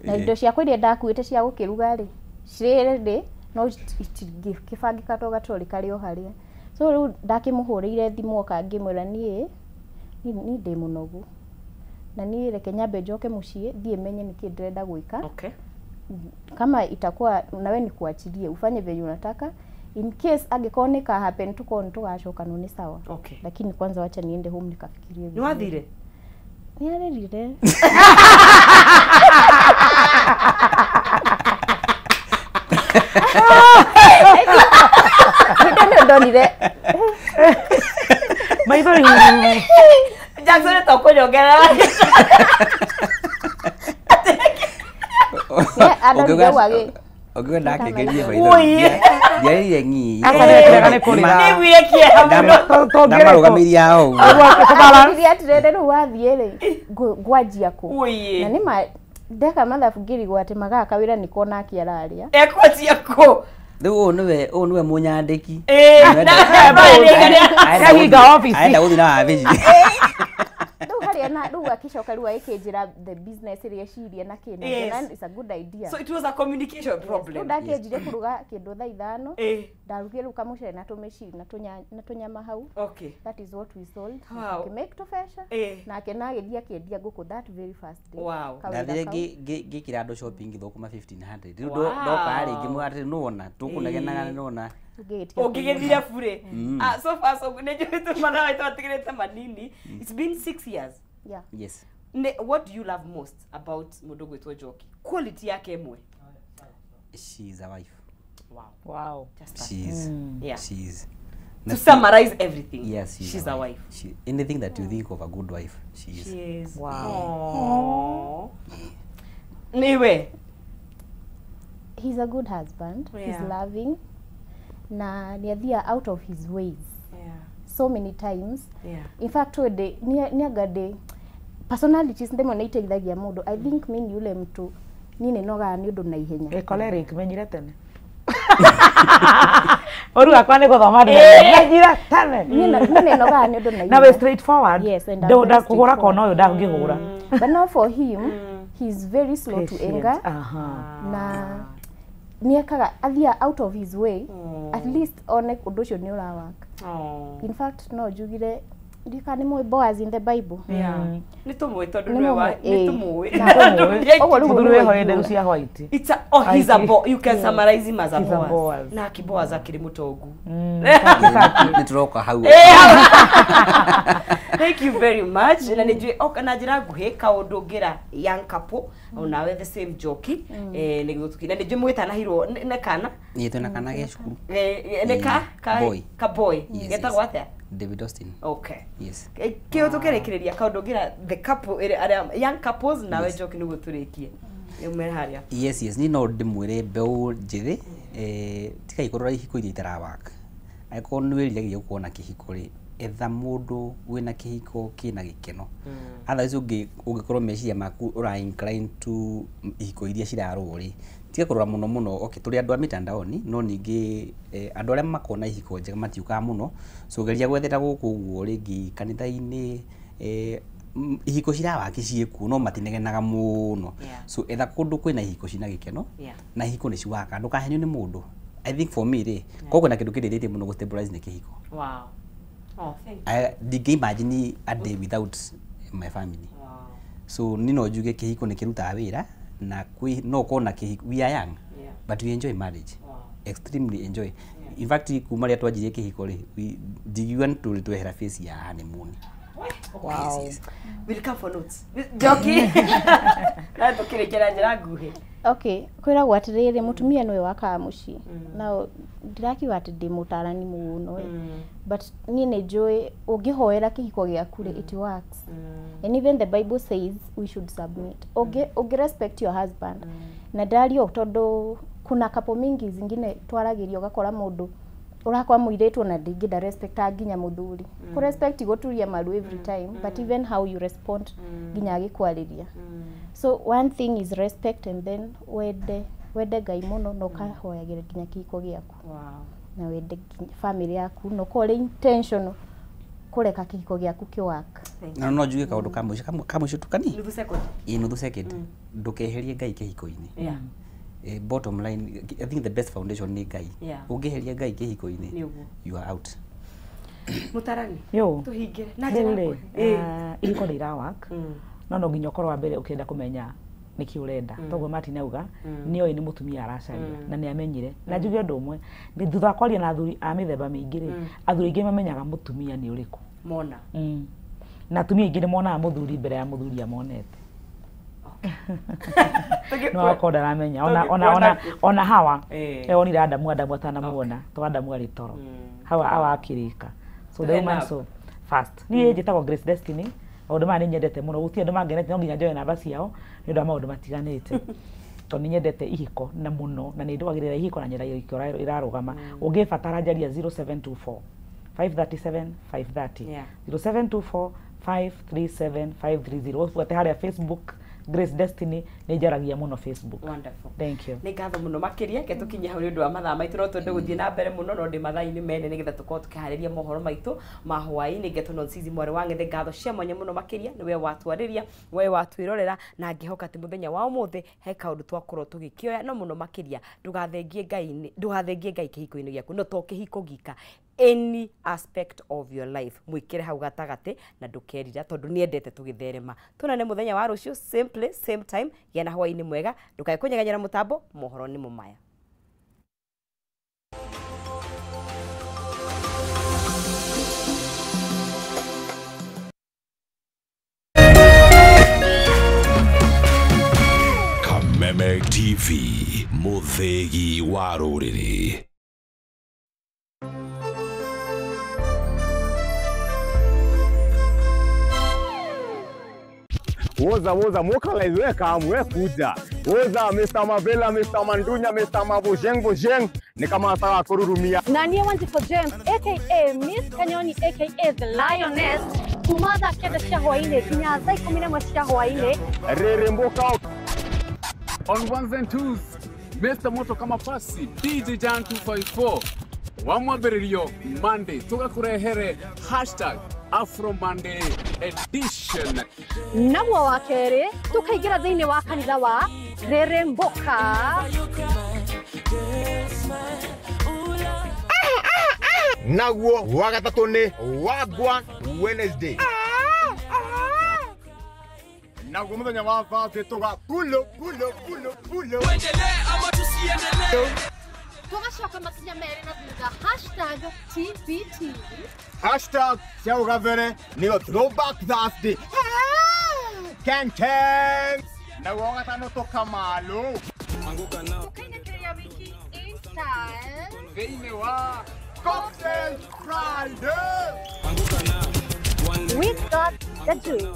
na indo ciakwa iria ndakuĩte cia gũkĩruga rĩ cirĩ ready, no itingĩbangĩka to gatroli karĩ o harĩa. So rĩu ndakĩmũhũrĩire thimũ oka ngĩmwĩra niĩ niĩ ndĩ mũnogu na niĩ reke nyambe njoke mũciĩ thiĩ menye nĩkĩ ndĩrenda gwĩka. Kama itakuwa nawe nikuachilie ufanye venye unataka, in case angĩkorwo nĩ ka happen tukorwo nĩ tũgacokanwo nĩ sawa. Lakini kwanza wacha niende home nikafikirie Nĩ vizuri. wathire? Nĩ arĩrire. Hĩndĩ nĩ ndonire maithori. Jackson to kũnyongerera. Andonire ũguo Ũngĩuga ndakengerie Ui. maithori, ndiarĩrire ng'i. Aca nĩ nĩ kũrĩra. Nĩiguire kĩeha mũno. Ndamarũgamirie hau. Anjĩrire atĩrĩrĩ, rĩu wathiĩ rĩ, ngwanjia kũ? Ui. Na nĩ ma ndeka mathabu ngĩrigwo atĩ mathaa kawĩra nĩko nake ararĩa. Ekwanjia kũ? Rĩu ũyũ nĩwe mũnyandĩki. Yahinga office. Arenda gũthiĩ na wabici. Rĩu harĩa na rĩu akĩcoka rĩu agĩkĩnjĩra the business ĩrĩa eciria na kĩ na ngĩona it's a good idea. So it was a communication Rĩu problem. ndakĩanjirie kũruga kĩndũ thaa 5, ndarugire rĩu kamũcere na tũmĩciri na tũnyama hau. That is what we sold. Tukĩmake tũbeca. Nake na agĩthiĩ akĩendia ngũkũ that very first day. Kawĩra Ndathire kau. ngĩkĩra andũ shopping thũkũma 1500. Rĩu ndoka rĩ ngĩmwĩra atĩrĩ, nĩwona tũkũnegenaga, nĩwona. Ũngĩgĩtiga. Ũngĩgĩthire burĩ. Ah, so far so good. Nĩ njũĩ tũmathaa maitũ matigĩrĩte manini. It's been 6 years. Yeah. Yes. What do you love most about mũndũ gwĩtwo Njoki? Quality yake ĩmwe. She is a wife. Wow. Just that. She is. She is. To summarize everything. Yes, she's She's a wife. She, anything that you think of a good wife, she is. She is. Wow. Aww. Niwe. He's a good husband. He's loving na nĩ athiaga out of his ways so many times. In fact, we ndĩ nĩ anga ndĩ personalities ndĩmwe nĩ iteithagia mũndũ. I think mi ni yule mtu niĩ nĩ nogaga nĩ ũndũ na ihenya. Ĩ choleric, menyire tene. Ũru wakwa nĩ gũthoma ndĩmenyire tene. Niĩ nĩ nogaga nĩ ũndũ na Na ihenya. wĩ straightforward. Yes, and I'm very Ndakũhũra kona ũyũ straightforward. ndangĩhũra. But now for him, he's very slow to Patient. anger. Na nĩ ekaga athiaga out of his way at least one ũndũ ũcio nĩ ũrawaka. In fact, no njugire ndika nĩ mũĩ Boaz in the Bible. Yeah. Nĩ tũmũĩ tondũ Nĩ nĩwe mũmũĩ, nĩ ĩĩ. tũmũĩ. Ũguo rĩu Mũthuri nĩguo wĩho ingiuga. nderu cia white. It's a, oh, he's a Aiki. bo you can summarize him as a He's a Boaz. Boaz. Na aki Boaz akĩrĩ mũtongu. Nĩ tũroka hau. Thank you very much. Na nĩ njũĩ ok, na njĩra nguhĩ kaũndũ ngĩra young couple onawe the same Njoki, nĩguo na nĩ njũĩ mũgĩtanahirwo nĩ kana. Niĩ twĩna kana ge cukuru. Nĩ ka Boy. ka boy. Yes, Getagwo yes. atĩa? David Austin. Okay. Yes. Kĩo tũkĩrĩkĩrĩria kaũndũ ngĩra the couple ĩrĩa arĩa young couples nawe Njoki nĩguo tũrĩkie. Umere harĩa. Yes, niĩ no ndĩmwĩre mbeũ njĩthĩ, tigai kũrora ihiko iria itarawaka. Angĩkorwo nĩ wĩriragĩria gũkorwo na kĩhiko rĩ, etha mũndũ wĩna kĩhiko kĩna gĩkeno. Otherwise ũngĩkorwo meciria maku ũra incline to ihiko iria cirarũo rĩ, tiga kũrora mũno mũno. Okay, tũrĩ andũ a mitandaoni, no ningĩ andũ arĩa makoragwo na ihiko njega matiũkaga mũno. So geria gwethera gũkũ ũguo rĩngĩ kanitha-inĩ, ihiko cirawaki ciĩkuo no matinegenaga mũno. So etha kũndũ kwĩna ihiko cina gĩkeno. Na ihiko nĩ ciwaka, ndũkahenio nĩ mũndũ. I think for me rĩ, korwo kwĩna kĩndũ kĩndeithĩtie mũno gũ stabilize nĩ kĩhiko. Wow. Oh, thank you. Ndingĩ imagine a day without my family. So niĩ no njuge kĩhiko nĩ kĩrutaga wĩra na kwĩ no ũkorwo na kĩhiko, we are young, but we enjoy marriage. Extremely enjoy. In fact, kuma rĩrĩa twanjirie kĩhiko rĩ, ndingiuga nĩ tũrĩ twehera face ya honeymoon. Wow. Yes. We'll come for notes. Njoki. Na tũkĩrĩkia na njĩra nguhĩ. Okay, kwĩragwo atĩrĩrĩ, mũtumia nĩwe wakaga mũciĩ. Na ndirakiuga atĩ ndĩ mũtarani mũno ĩ, but niĩ nĩ njũĩ ũngĩhoera kĩhiko gĩaku rĩ, it works. And even the Bible says we should submit. Ũngĩ respect your husband. Na ndaria ũũ tondũ Kuna kapo mingi zingine twaragĩrio ũgakora mũndũ ũrakwa mũirĩtu ona ndingĩnda respect nginya mũthuri. Ku respect gũturia maru every time, but even how you respond nginya agĩkwarĩria. So one thing is respect, and then wende Ngai mũno na ũkahoyagĩra nginya kĩhiko gĩaku. Na wende family yaku na ũkorwo ũrĩ intentional kũreka kĩhiko gĩaku kĩwaka. Na no njuge kaũndũ ka mũico ka mũico tu kani nuthu second. Ĩ nuthu second. Ndũkeherie Ngai kĩhiko-inĩ. Bottom line, I think the best foundation ni Ngai. Ũngĩheria Ngai kĩhiko-inĩ, you are out. Mutarani tuhingire na njĩra ihiko nĩ irawak no nginya ũkorwo wa mbere ũkĩenda kũmenya nĩkĩ ũrenda. Toguo Martin auga nĩoĩ nĩ mũtumia aracaria na nĩ amenyire. Na njuge ũndũ ũmwe, thutha wa kwaria na athuri a mĩthemba mĩingĩ rĩ, athuri aingĩ mamenyaga mũtumia nĩ ũrĩkũ mona. Na atumia aingĩ nĩ monaga mũthuri mbere ya mũthuri amonete. No akorwo ndaramenya ona Hawa onire Adamu atanamuona to Adamu arĩ toro. Hawa akĩrĩka. So the woman so fast. Niĩ njĩtagwo Grace Destiny. Maũndũ maya nĩ nyendete mũno, gũtirĩ andũ mangenete, no nginya njoe namba ciao nĩ ũndũ wa maũndũ matiganĩte. Tondũ nĩ nyendete ihiko na mũno, na nĩ ndũagĩrĩra ihiko na nyendagia ihiko irarũgama. Ũngĩbatara njaria 0724 537 530, 0724 537 530. Ũbuate harĩa Facebook Grace Destiny, nĩ njaragia mũno Facebook. Wonderful. Thank you. Nĩ ngatho mũno makĩria ke tũkinye hau nĩ ũndũ wa mathaa maitũ, no twende gũthiĩ na mbere mũno no ndĩ mathaa-inĩ mene nĩgetha tũkorwo tũkĩharĩria mohoro maitũ ma hwaĩ-inĩ. Ngetwo Nonsizi mwarĩ wa Ng'ethe, ngatho cia mwanya mũno makĩria nĩ we watwarĩria, we watwĩrorera, na ngĩhoka atĩ mũthenya wa ũmũthĩ he kaũndũ twakorwo tũgĩkĩoya no mũno makĩria ndũgathengie Ngai, ndũgathengie Ngai kĩhiko-inĩ gĩaku, no to kĩhiko gika, any aspect of your life mwikire hau gatagatĩ na ndũkerira tondũ nĩendete tũgĩtherema. Tuonane mũthenya wa rũciũ, same place same time, gĩa na hwaĩ-inĩ mwega, ndũkae kũnyeganyera mũtambo, mohoro nĩ mũmaya. Kameme TV, mũthĩgi wa rũrĩrĩ. Woza woza mokalize we kamu we kuja. Woza Mr. Mavela, Mr. Mandunya, Mr. Mabojeng Bojeng ni kama sawa kururumia. Na niĩ Wanjikũ James aka Miss Kanyoni aka The Lioness, kuma thaa 9 cia hwaĩ-inĩ nginya thaa 11 cia hwaĩ-inĩ. Rere mboka on ones and twos, Mr. Moto kama pasi DJ Jan 254 wa mwambĩrĩrio Monday tũgakũrehere hashtag Afro Monday edition. Naguo wa kerĩ tũkaingĩra thĩinĩ wa kanitha wa Rere Mboka. Naguo wa gatatũ nĩ Wagwan Wednesday. Naguo mũthenya wa Thursday tũga pulo pulo pulo pulo. Tuendelee ama tusiendelee? Tũgacoka makinya merĩ na thutha hashtag TBT. Hashtag cia ũgabere nĩyo Throwback Thursday. Ken Ken. Naguo wa gatano tũkamalo. Tũkainĩkĩria wiki in style thĩinĩ wa Cocktail Friday. We got the juice.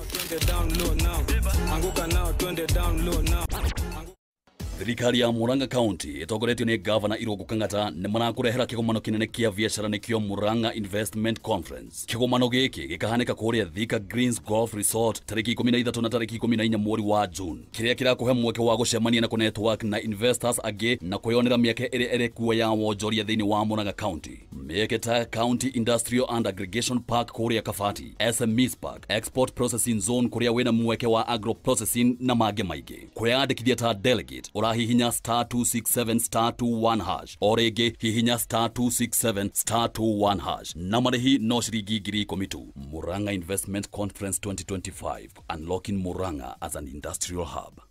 Thirikari ya Murang'a County ĩtongoretio nĩ Gavana Irũngũ Kang'ata nĩ marakũrehera kĩgomano kĩnene kĩa biacara nĩkĩo Murang'a Investment Conference. Kĩgomano gĩkĩ gĩkahanĩka kũrĩa Thika Greens Golf Resort tarĩki 13 na tarĩki 14 mweri wa June, kĩrĩa kĩrakũhe mweke wa gũcemania na kũnetwork na investors angĩ na kwĩyonera mĩeke ĩrĩa ĩrĩ kuo ya wonjoria thĩinĩ wa Murang'a County. Mĩeke ta County Industrial and Aggregation Park kũrĩa Kabati, SMEs Park, Export Processing Zone kũrĩa wĩna mweke wa agro processing na mangĩ maingĩ. Kwĩyandĩkithia ta delegate hihinya star 267 star 21 hash o rĩngĩ hihinya star 267 star 21 hash na marĩhi no ciringi 10,000 tu. Murang'a Investment Conference 2025, unlocking Murang'a as an industrial hub.